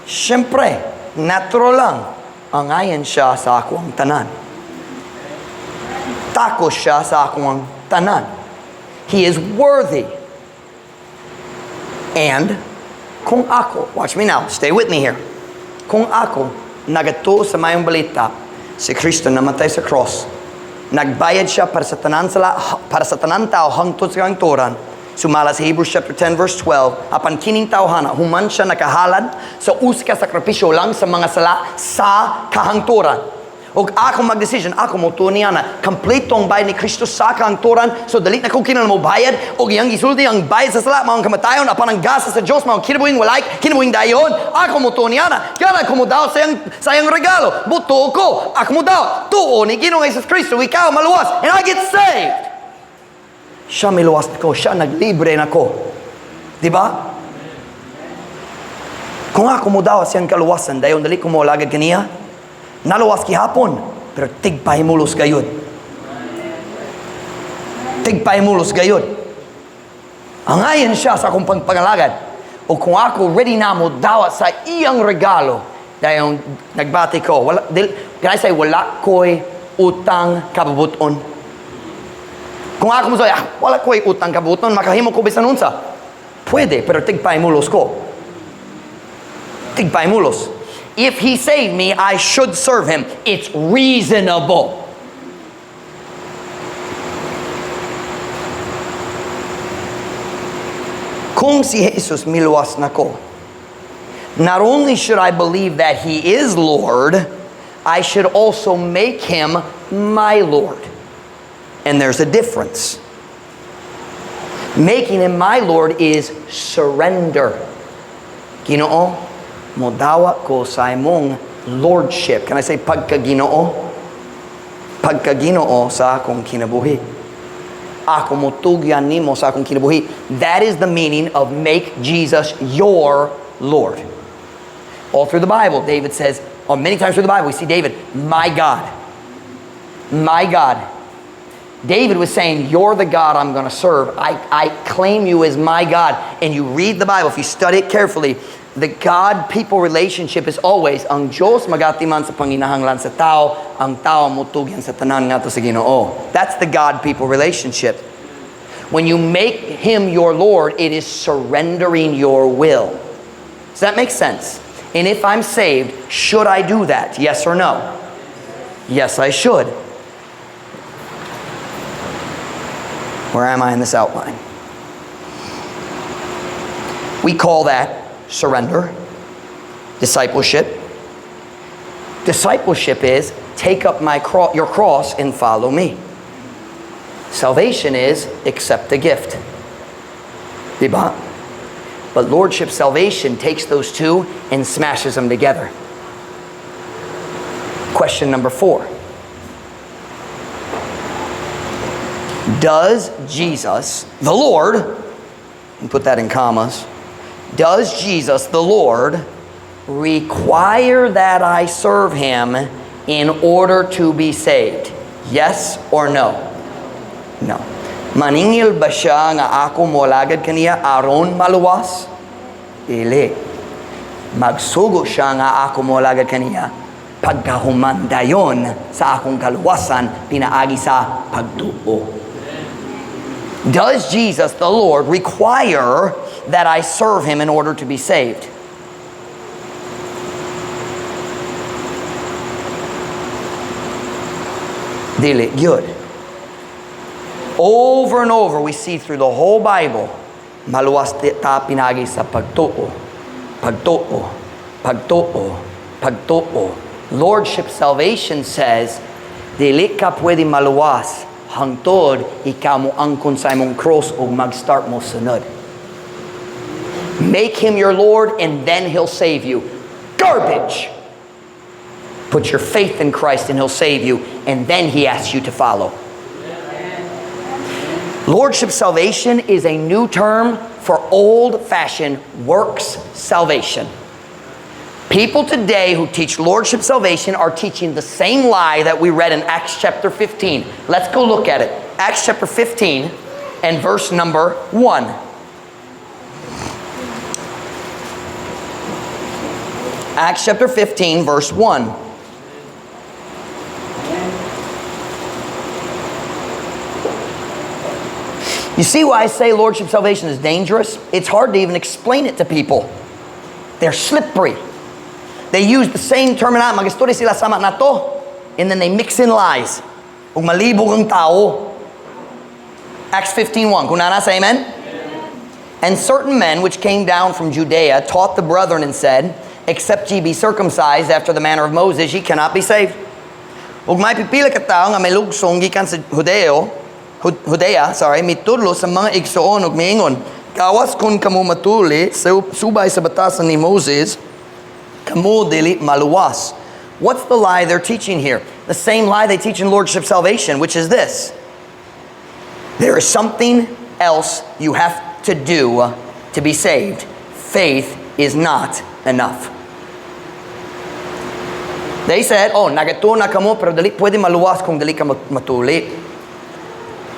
siyempre, natural lang, angayan siya sa akong tanan. Takos siya sa akong tanan. He is worthy. And kung ako, watch me now, stay with me here. Kung ako, nagatuo sa mayong balita, si Kristo namatay sa cross, nagbayad siya para sa tanan sala, para sa tanan tao hangtod sa kahangturan, sumala sa Hebrews chapter 10 verse 12, apan kining tawhana, human siya nakahalad sa usa ka sakripisyo lang sa mga sala sa kahangturan. Og ako mag-decision, ako mo niya na kompleto ang bayad ni Kristo sa kahangturan, so dali na ko kinahanglan mo bayad, og iyang gisulti ang bayad sa sala, mao ang kamatayon, apan ang gasa sa Dios, mao ang kinabuhing walay, kinabuhing dayon. Ako mo niya na, kaya ako mo daw sa iyang regalo, buto ko, ako mo daw, tuo ni Ginoong Jesus Kristo, ikaw maluwas, and I get saved. Siya miluwas nako, siya naglibre nako. Di ba? Kung ako mo daw siyang kaluwasan, dayon dali ko mo alagad kaniya, naluwas gihapon, pero tigpahimulos gayud. Tigpahimulos gayud. Angayan siya sa akong pagpangalagad. O kung ako ready na mo dawat sa iyang regalo, dayon nagbati ko, wala, dil, can I say, wala ko'y utang kabubuton. Kung ako mo say, "Ah, wala ko'y utang kabubuton, makahimo ko bisan unsa." Pwede, pero tigpahimulos ko. Tigpahimulos. If He saved me, I should serve Him. It's reasonable. Kung si Jesus miluwas nako, not only should I believe that He is Lord, I should also make Him my Lord. And there's a difference. Making Him my Lord is surrender. Ginoo, modawa ko sa imong lordship. Can I say pagka-Ginoo? Pagka-Ginoo sa akong kinabuhi. Ako motugyan nimo sa akong kinabuhi. That is the meaning of make Jesus your Lord. All through the Bible, David says, or many times through the Bible, we see David, "My God. My God." David was saying, "You're the God I'm going to serve. I claim you as my God." And you read the Bible, if you study it carefully, the God-people relationship is always, ang Diyos magatiman sa panginahanglan sa tao, ang tao mutugyan sa tanan ngadto sa Ginoo. That's the God-people relationship. When you make Him your Lord, it is surrendering your will. Does that make sense? And if I'm saved, should I do that? Yes or no? Yes, I should. Where am I in this outline? We call that surrender, discipleship. Discipleship is take up your cross and follow me. Salvation is accept the gift. Diba? But lordship salvation takes those two and smashes them together. Question number 4. Does Jesus, the Lord, and put that in commas, does Jesus, the Lord, require that I serve Him in order to be saved? Yes or no? No. Maningil ba siya nga ako moalagad kaniya aron maluwas? Dili. Magsugo siya nga ako moalagad kaniya pagkahuman dayon sa akong kaluwasan pinaagi sa pagtuo. Does Jesus, the Lord, require that I serve Him in order to be saved? Dili gyud. Over and over, we see through the whole Bible, maluwas ta pinaagi sa pagtuo, pagtuo, pagtuo, pagtuo. Lordship salvation says, dili ka pwede maluwas hangtod ikaw mo angkon sa imong cross o mag-start mo sunod. Make Him your Lord and then He'll save you. Garbage! Put your faith in Christ and He'll save you, and then He asks you to follow. Lordship salvation is a new term for old-fashioned works salvation. People today who teach lordship salvation are teaching the same lie that we read in Acts chapter 15. Let's go look at it. Acts chapter 15 and verse number 1. Acts chapter 15, verse 1. You see why I say lordship salvation is dangerous? It's hard to even explain it to people. They're slippery. They use the same terminology. Mag-istorya sila sama nato, and then they mix in lies. Ug malibog ang tao. Acts 15:1. Kung naa na, say amen? And certain men which came down from Judea taught the brethren and said, "Except ye be circumcised after the manner of Moses, ye cannot be saved." Ug may pipila ka tawo nga may lugsong gikan sa Judea, sorry, mitudlo sa mga igsoon ug miingon, "Gawas kung kamo matuli subay sa batasan ni Moses, kamo dili maluwas." What's the lie they're teaching here? The same lie they teach in lordship salvation, which is this. There is something else you have to do to be saved. Faith is not enough. They said, "Oh, nagatuo na kamo, pero dili pwede maluwas kung dili ka matuli."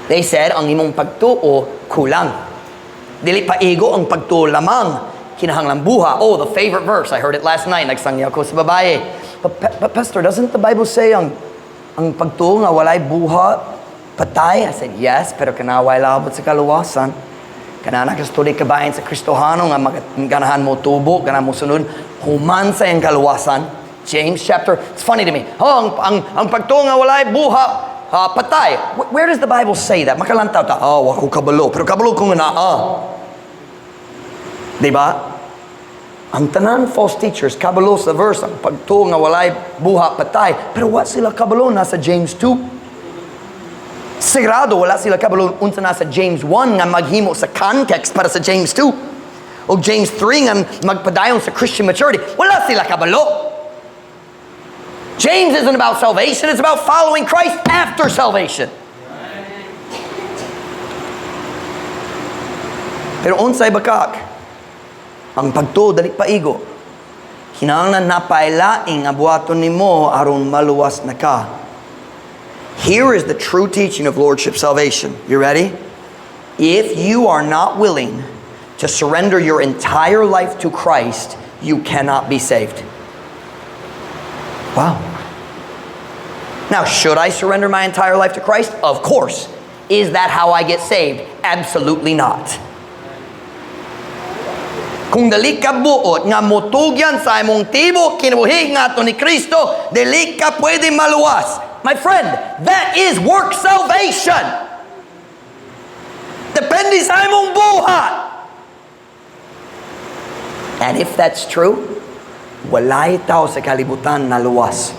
They said, "Ang imong pagtuo, kulang. Dili pa igo ang pagtuo lamang. Kinahanglan buha." Oh, the favorite verse. I heard it last night. Nagsangyaw ko sa babae. But Pastor, doesn't the Bible say ang pagtuo nga walay buha, patay?" I said, "Yes, pero kana way labot sa kaluwasan. Kana nakastuli kabahin sa Kristohano nga ganahan mo tubo, ganahan mo sunod, human sa iyang kaluwasan." James chapter, it's funny to me. "Oh, ang pagtuo nga walay buha, patay." Where does the Bible say that? Makalantaw ta. "Oh, wako kabalo. Pero kabalo ko nga naa." Diba? Ang tanan false teachers, kabalo sa verse, ang pagtuo nga walay buhat patay, pero wa sila kabalo nasa James 2. Sigurado wala sila kabalo unsa nasa James 1 nga maghimo sa context para sa James 2. O James 3 nga magpadayon sa Christian maturity. Wala sila kabalo. James isn't about salvation, it's about following Christ after salvation. Pero unsay bakak? Ang pagtuo dali paigo. Kinahanglan napailaing nga buhaton nimo aron maluwas na ka. Here is the true teaching of Lordship salvation. You ready? If you are not willing to surrender your entire life to Christ, you cannot be saved. Wow. Now, should I surrender my entire life to Christ? Of course. Is that how I get saved? Absolutely not. Kung dali ka buot nga mutugyan sa imong tibuok kinabuhi ngadto ni Kristo, dili ka pwede maluwas. My friend, that is work salvation. Depende sa imong buhat. And if that's true, walay tao sa kalibutan na luwas.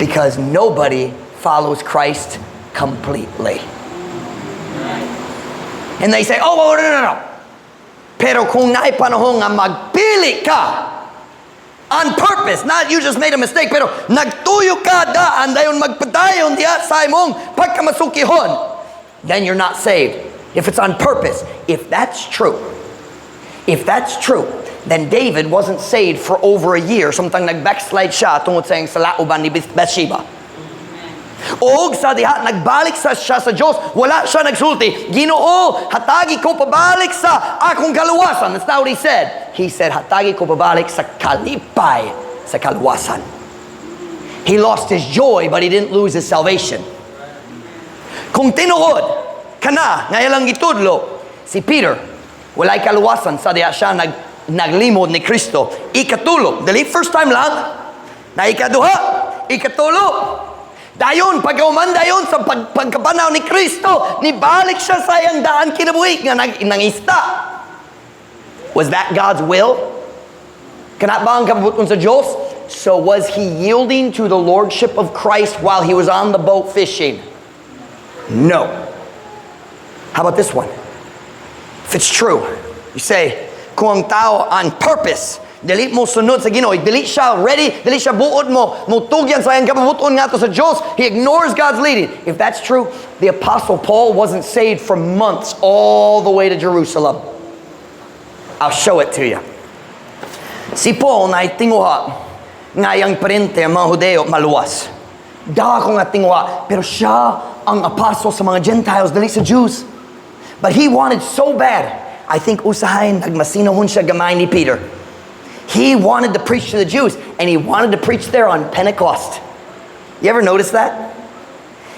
Because nobody follows Christ completely. And they say, "Oh, no. Pero kung naay panahon nga magpili ka, on purpose, not you just made a mistake, pero nagtuyo ka daan, dayon magpadayon diha sa imong pagkamasukihon, then you're not saved. If it's on purpose, if that's true, then David wasn't saved for over a year. Samtang nag-backslide siya tungod sa iyang sala uban ni Bathsheba. Og sa diha nagbalik sa siya sa Diyos, wala siya nagsulti, "Ginoo, hatagi ko pabalik sa akong kaluwasan." That's not what he said. He said, "Hatagi ko pabalik sa kalipay sa kaluwasan." He lost his joy, but he didn't lose his salvation. Kung tinuod, kana, nga ilang gitudlo, si Peter, walay kaluwasan sa diha siya naglimod ni Kristo. Ikatulo, dili first time lang, na ikaduha, ikatulo. Dayon, pagkauman dayon sa pagkabanaw ni Kristo, nibalik siya sa iyang daan kinabuhi nga nangista. Was that God's will? Kana ba ang kabubut-on sa Diyos? So was he yielding to the lordship of Christ while he was on the boat fishing? No. How about this one? If it's true, you say, kung ang tao on purpose, dili mo sunod sa Ginoo, dili siya ready, dili siya buot mo tugyan sa iyang kabubut-on ngadto sa Diyos, he ignores God's leading. If that's true, the Apostle Paul wasn't saved for months all the way to Jerusalem. I'll show it to you. Si Paul na tinguha nga iyang parente ang mga Hudeo maluwas. Dako nga tinguha, pero siya ang apostle sa mga Gentiles, dili sa Jews. But he wanted so bad. I think usahay nagmasinahon siya gamay ni Peter. He wanted to preach to the Jews, and he wanted to preach there on Pentecost. You ever notice that?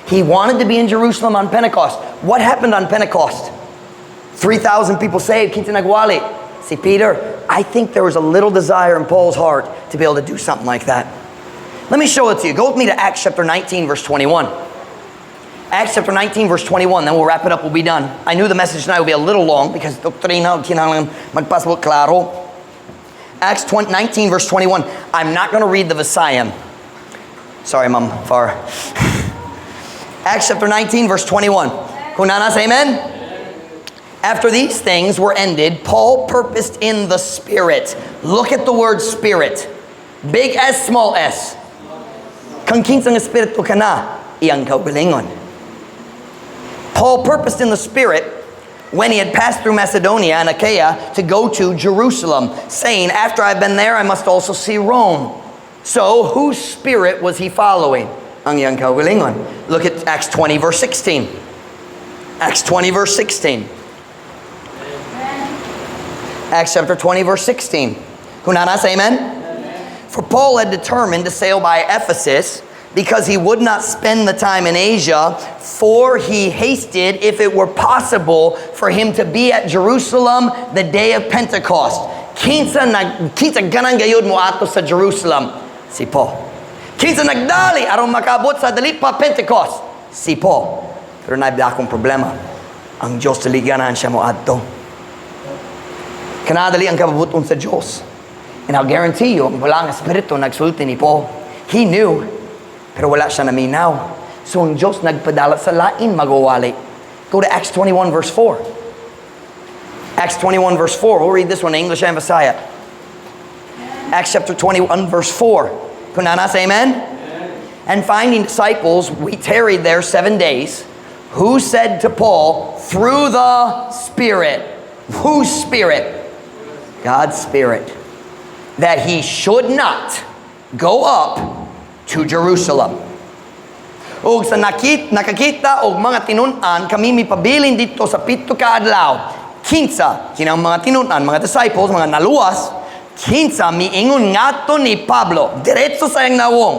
He wanted to be in Jerusalem on Pentecost. What happened on Pentecost? 3,000 people saved. Kinsa nagwali? Si Peter. I think there was a little desire in Paul's heart to be able to do something like that. Let me show it to you. Go with me to Acts chapter 19, verse 21. Acts chapter 19, verse 21. Then we'll wrap it up. We'll be done. I knew the message tonight would be a little long because doktrina, kinahanglan magpasabot klaro. Acts 20, 19, verse 21. I'm not going to read the Visayan. Sorry, Mom, far. Acts chapter 19, verse 21. Kung naa na, say amen? After these things were ended, Paul purposed in the Spirit. Look at the word "spirit." Big S, small s. Kung kinsang espiritu kana, iyang kaugalingon. Paul purposed in the Spirit when he had passed through Macedonia and Achaia to go to Jerusalem, saying, "After I've been there, I must also see Rome." So, whose spirit was he following? Ang iyang kaugalingon. Look at Acts 20, verse 16. Acts 20, verse 16. Acts chapter 20, verse 16. Kung naa na, say amen? For Paul had determined to sail by Ephesus because he would not spend the time in Asia, for he hasted, if it were possible, for him to be at Jerusalem the day of Pentecost. Kinsa nag kinsa ganahan gayud mo adto sa Jerusalem? Si Paul. Kinsa nagdali aron makaabot sa dali pa Pentecost? Si Paul. Pero naay akong problema. Ang Diyos dili ganahan siya mo adto. Kana dali ang kabubut-on sa Diyos. And I'll guarantee you, ang Balaang Espiritu nagsulti ni Paul. He knew, pero wala siya naminaw. So ang Diyos nagpadala sa lain magwawali. Go to Acts 21 verse 4. Acts 21 verse 4. We'll read this one in English and Visaya. Acts chapter 21 verse 4. Kung naa na, say amen? And finding disciples, we tarried there 7 days, who said to Paul, through the Spirit, whose Spirit? God's Spirit, that he should not go up to Jerusalem. Ug sa nakakita og mga tinun-an, kami mipabilin didto sa 7 ka adlaw. Kinsa, kinang mga tinun-an, mga disciples, mga naluwas, kinsa miingon ngadto ni Pablo, diretso sa iyang nawong,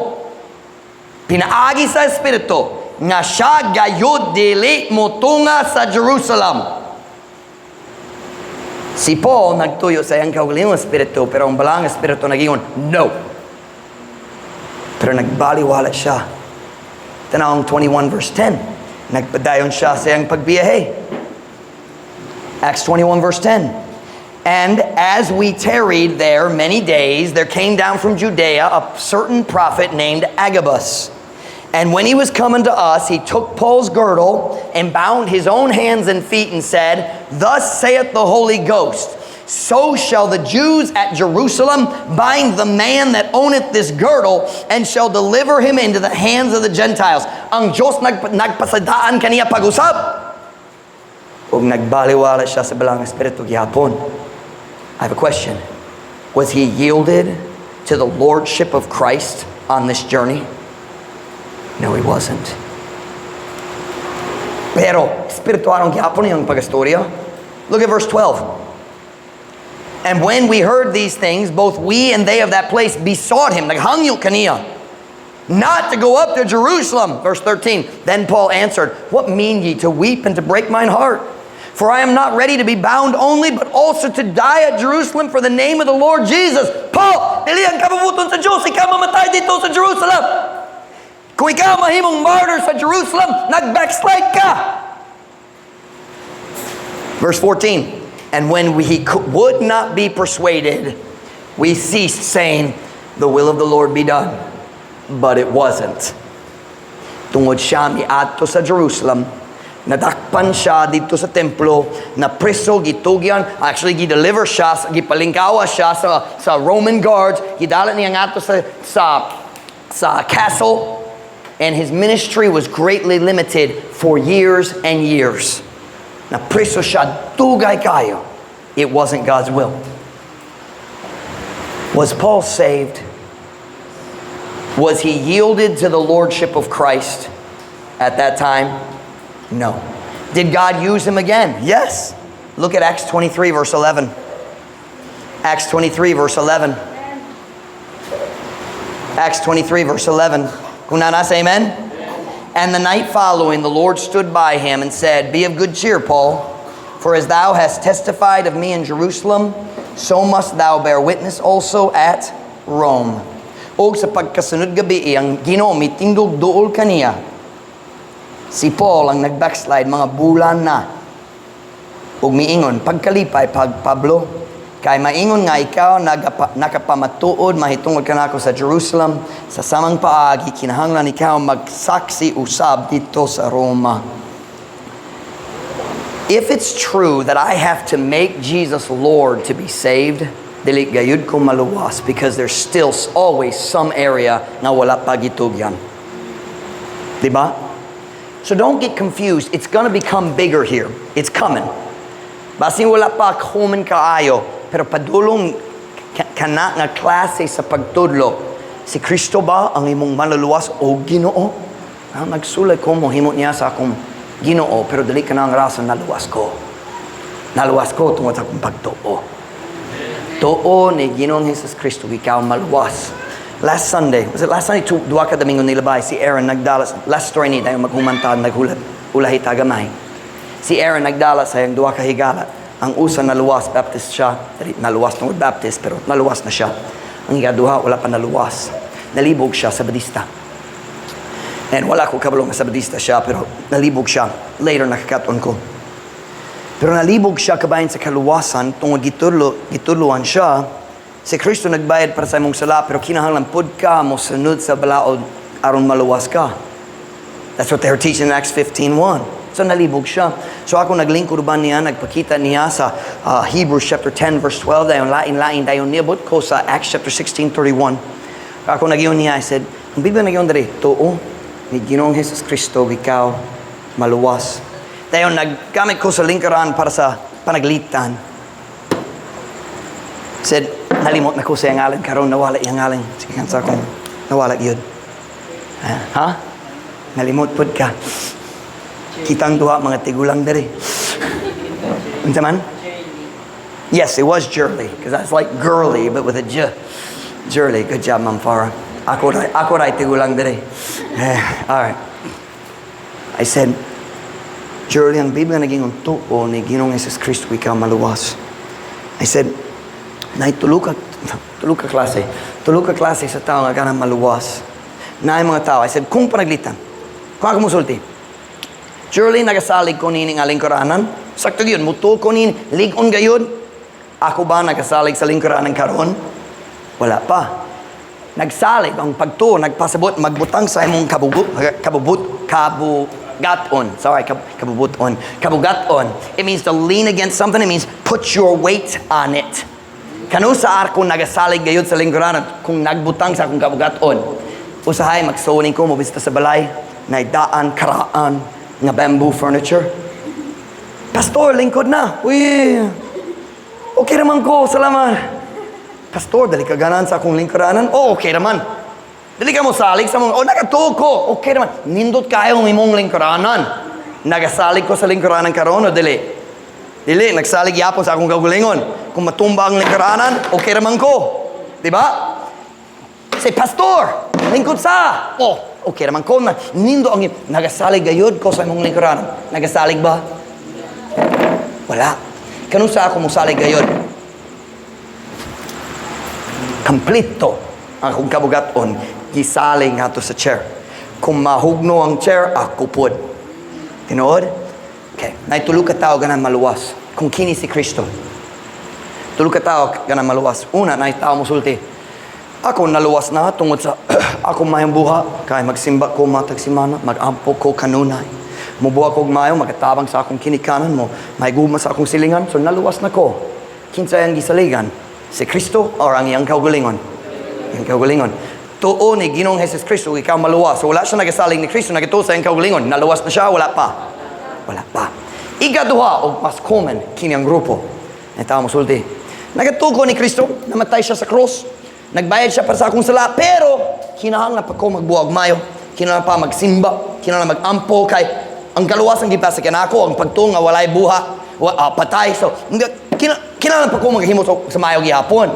pinaagi sa Espiritu, nga siya gayud dili motunga sa Jerusalem. Si Paul nagtuyo sa iyang kaugalingong espiritu, pero ang Balaang Espiritu nagingon, "No." Pero nagbaliwala siya. Tanawang 21 verse 10. Nagpadayon siya sa iyang pagbiyahe. Acts 21 verse 10. And as we tarried there many days, there came down from Judea a certain prophet named Agabus. And when he was come unto us, he took Paul's girdle and bound his own hands and feet and said, "Thus saith the Holy Ghost, so shall the Jews at Jerusalem bind the man that owneth this girdle and shall deliver him into the hands of the Gentiles." Ang Diyos nagpasadaan kaniya pag-usab. Ug nagbaliwala siya sa Balaang Espiritu gihapon. I have a question. Was he yielded to the lordship of Christ on this journey? No, he wasn't. Pero, espiritual gihapon iyang pag-istorya. Look at verse 12. And when we heard these things, both we and they of that place besought him, naghangyo kaniya, not to go up to Jerusalem. Verse 13. Then Paul answered, "What mean ye to weep and to break mine heart? For I am not ready to be bound only, but also to die at Jerusalem for the name of the Lord Jesus." Paul, dili ang kabubut-on sa Diyos, ikaw mamatay didto sa Jerusalem. Kung ikaw mahimong martyr sa Jerusalem, nag-backslide ka. Verse 14. And when he would not be persuaded, we ceased, saying, "The will of the Lord be done." But it wasn't. Tungod siya miadto sa Jerusalem, nadakpan siya didto sa templo, na preso, gitugyan, actually gi-deliver siya, gipalingkawa siya sa Roman guards, gidala niya ngadto sa castle, and his ministry was greatly limited for years and years. Na preso siya, dugay kayo. It wasn't God's will. Was Paul saved? Was he yielded to the lordship of Christ at that time? No. Did God use him again? Yes. Look at Acts 23, verse 11. Acts 23, verse 11. Acts 23, verse 11. Kung naa na, say amen? And the night following, the Lord stood by him and said, "Be of good cheer, Paul, for as thou hast testified of me in Jerusalem, so must thou bear witness also at Rome." Og sa pagkasunod gabi, ang Ginoo mitindog duol kaniya. Si Paul ang nag-backslide mga bulan na. Ug miingon, "Pagkalipay pag Pablo, kay maingon nga ikaw nakapamatuod mahitungod kanako sa Jerusalem, sa samang paagi kinahanglan ikaw magsaksi usab didto sa Roma." If it's true that I have to make Jesus Lord to be saved, dili gayud ko maluwas because there's still always some area nga wala pa gitugyan. Diba? So don't get confused. It's gonna become bigger here. It's coming. Basin wala pa common kaayo, pero padulong kana nga klase sa pagtudlo. Si Kristo ba ang imong manluluwas o Ginoo? Ah, nagsulay ko mo himo niya sa akong Ginoo, pero dili kana ang rason naluwas ko. Naluwas ko tungod sa akong pagtuo. Tuo ni Ginoong Jesus Kristo, ikaw maluwas. Last Sunday, was it last Sunday? 2 ka Domingo nilabay, si Aaron nagdala, last story ni, dayon maghumanta, naghulat, ulahi tagamay. Si Aaron nagdala sa iyang duha ka higala. Ang usa naluwas, Baptist siya. Dali, naluwas tungod Baptist, pero naluwas na siya. Ang ikaduha, wala pa naluwas. Nalibog siya sa Badista. And wala ko kabalo nga sa Badista siya, pero nalibog siya. Later, nakakaton ko. Pero nalibog siya kabahin sa kaluwasan tungod gitudloan siya. Si Kristo nagbayad para sa imong sala, pero kinahanglan pud ka mo sunod sa balaod aron maluwas ka. That's what they were teaching in Acts 15:1. So nalibog siya. So ako naglingkod ba niya, nagpakita niya sa Hebrews chapter 10 verse 12, dayon lain-lain, dayon niabot ko sa Acts chapter 16:31. Ako nagyon niya, I said, "Ang Biblia nagyon diri, tuo ni Ginoong Jesus Kristo, ikaw maluwas." Dayon naggamit ko sa lingkaran para sa panaglitan. Said, nalimot na ko sa iyang ngalan karon, nawala iyang ngalan. Sige kan sa akong nawala yun. Ha? Nalimot pud ka. Kitang duha mga tigulang diri. Unsa man? Yes, it was Jurley, because that's like girly, but with a J. Jurley. Good job, Ma'am Farah. Ako ray tigulang diri. Eh, all right. I said, "Jurley, ang Biblia naging tuo ni Ginoong Jesus Kristo, ikaw maluwas." I said, "Naay tulo ka klase sa tao nga ganang maluwas. Naay mga tao," I said, "kung panaglitan, kung ako musulti, 'Jurley, nagasalig ko nini nga lingkuranan. Sakto yun, mutuo ko nini, lig-on gayud.' Ako ba nagasalig sa lingkuranan karon? Wala pa. Nagsalig, ang pagtuo, nagpasabot, magbutang sa imong kabubut, kabubut, kabugaton. Sorry, kabubuton. Kabugaton. It means to lean against something. It means put your weight on it. Kanusa ako nagasalig gayud sa lingkuranan kung nagbutang sa akong kabugaton? Usahay, magsuning ko, mobisita sa balay, naidaan, karaan, nga bamboo furniture. 'Pastor, lingkod na.' Uy, okay naman ko, salamat. 'Pastor, dali ka ganan sa akong lingkuranan?' 'Oh, okay naman.' 'Dali ka mo salig sa mong,' 'Oh, nakatuo ko. Okay naman.' Nindot kayo ang imong lingkuranan. Nagasalig ko sa lingkuranan karon o dili? Dili, nagsalig yapon sa akong kaugalingon. Kung matumba ang lingkuranan, okay naman ko. Di ba? Say, 'Pastor, lingkod sa.' 'Oh, okay naman ko.' Na, nindo ang nagasalig gayud ko sa imong lingkuranan. Nagasalig ba? Wala. Kanusa ako musalig gayud? Kompleto ang akong kabugaton gisalig ngadto sa chair. Kung mahugno ang chair, ako pod. Tinuod? Okay. Naay tulo ka tao ganang maluwas. Kung kini si Kristo. Tulo ka tao ganang maluwas. Una, naay tao musulti, 'Ako naluwas na tungod sa ako mayong buha. Kay magsimba ko matag simana, magampo ko kanunay. Mubuhat kog maayo, magatabang sa akong kinikanan mo, may gugma sa akong silingan, so naluwas na ko.' Kinsa ang gisaligan? Si Kristo or ang iyang kaugalingon? Iyang kaugalingon. Tuo ni Ginoong Jesus Kristo, ikaw maluwas. So wala siya nagasalig ni Kristo, nagatuo sa iyang kaugalingon. Naluwas na siya, wala pa? Wala pa. Ikaduha, o mas common, kini ang grupo. Ay tao musulti, 'Nagatuo ko ni Kristo, namatay siya sa cross, nagbayad siya para sa akong sala, pero kinahanglan pa ko magbuhat og mayo, kinahanglan pa magsimba, kinahanglan magampo kay ang kaluwasan gipasa kanako, ang pagtuo nga walay buhat, patay. So, kinahanglan pa ko maghimo sa mayo gihapon.'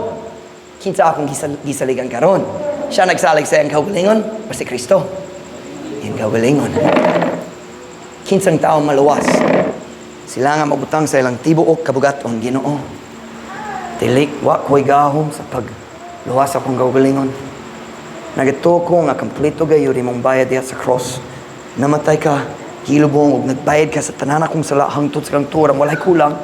Kinsa akong gisaligan karon? Siya nagsalig sa iyang kaugalingon o si Kristo? Iyang kaugalingon. Kinsang tao maluwas? Sila nga magbutang sa ilang tibuok kabugaton, 'Ginoo. Tilik, wa ko'y gahom sa pagluwas sa akong kaugalingon. Nagatuo ko nga kompleto gayud imong bayad diha sa cross. Namatay ka, gilubong, ug nagbayad ka sa tanan akong sala hangtod sa kangturan, walay kulang.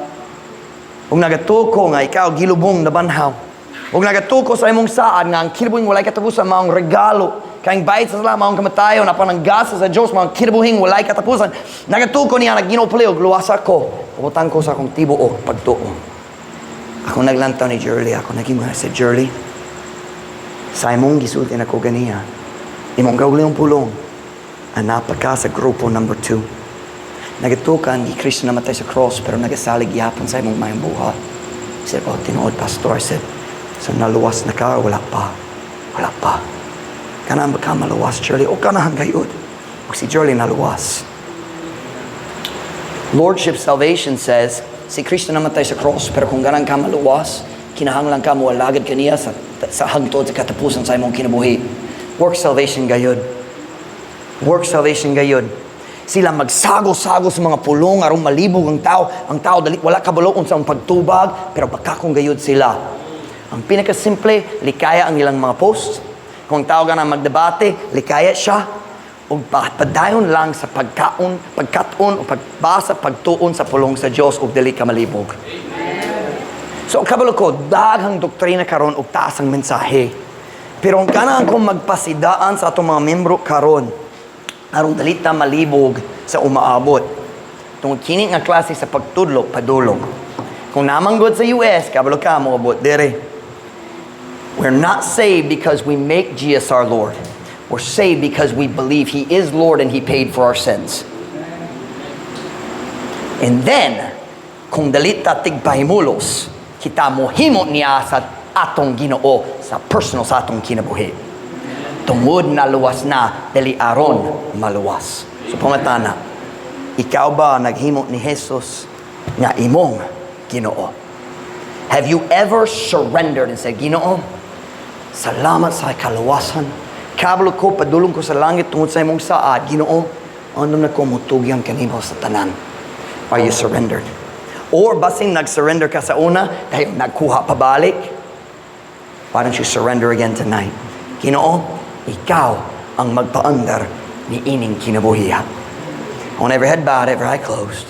Ug nagatuo ko nga ikaw gilubong, nabanhaw. Ug nagatuo ko sa imong saad nga ang kinabuhing walay katapusan maong regalo. Kay ang bayad sa sala maong kamatayon, apan ang gasa sa Dios maong kinabuhing walay katapusan. Nagatuo ko niya, Ginoo, palihog luwasa ko. Ubutang ko sa akong tibuok pagtuo.' Ako naglantaw ni Jurley, ako naging sa Jurley. Sa imong gisulti nako ganiha, imong kaugalingong pulong, anapa ka sa grupo number 2. Nagatuo ka ang Kristo namatay sa cross, pero nagasalig yapon sa imong mayong buhat. He said, 'Oh, tinuod, Pastor.' I said, 'So naluwas na ka, wala pa? Wala pa. Ganahan ba ka maluwas, Shirley? O ganahan gayud.' O si Shirley naluwas. Lordship salvation says, si Kristo namatay sa cross, pero kung ganahan ka maluwas, kinahanglan ka mo alagad kaniya sa hangtod sa katapusan sa imong kinabuhi. Work salvation gayud. Work salvation gayud. Sila magsago-sago sa mga pulong aron malibog ang tao. Ang tao dali wala kabalo unsa ang pagtubag, pero bakakong gayud sila. Ang pinakasimple, likaya ang ilang mga posts. Kung ang tao gana magdebate, likaya siya. Ug padayon lang sa pagkaon, pagkat-on o pagbasa, pagtuon sa pulong sa Dios ug dili ka malibog. So kabalo ko, daghang doktrina karon ug taas ang mensahe. Pero ang kanang kong magpasidaan sa atong mga membro karon aron dili ta malibog sa umaabot. Tungod kini nga klase sa pagtudlo padulong. Kung namanggod sa US, kabalo ka moabot diri. We're not saved because we make Jesus our Lord. We're saved because we believe He is Lord and He paid for our sins. And then, kung dili ta tigpahimulos, kita mohimo niya sa atong Ginoo sa personal sa atong kinabuhi. Tungod naluwas na, dili aron maluwas. So pangatana, ikaw ba naghimo ni Jesus nga imong Ginoo? Have you ever surrendered and said, "Ginoo, salamat sa kaluwasan. Kabalo ko, padulong ko sa langit tungod sa imong saad. Ginoo, andam na ko mutugyan kanimo sa tanan"? Are you surrendered? Or basin nag-surrender ka sa una, dahil nagkuha pabalik? Why don't you surrender again tonight? Ginoo, ikaw ang magpaandar ni ining kinabuhiya. On every head bowed, every eye closed.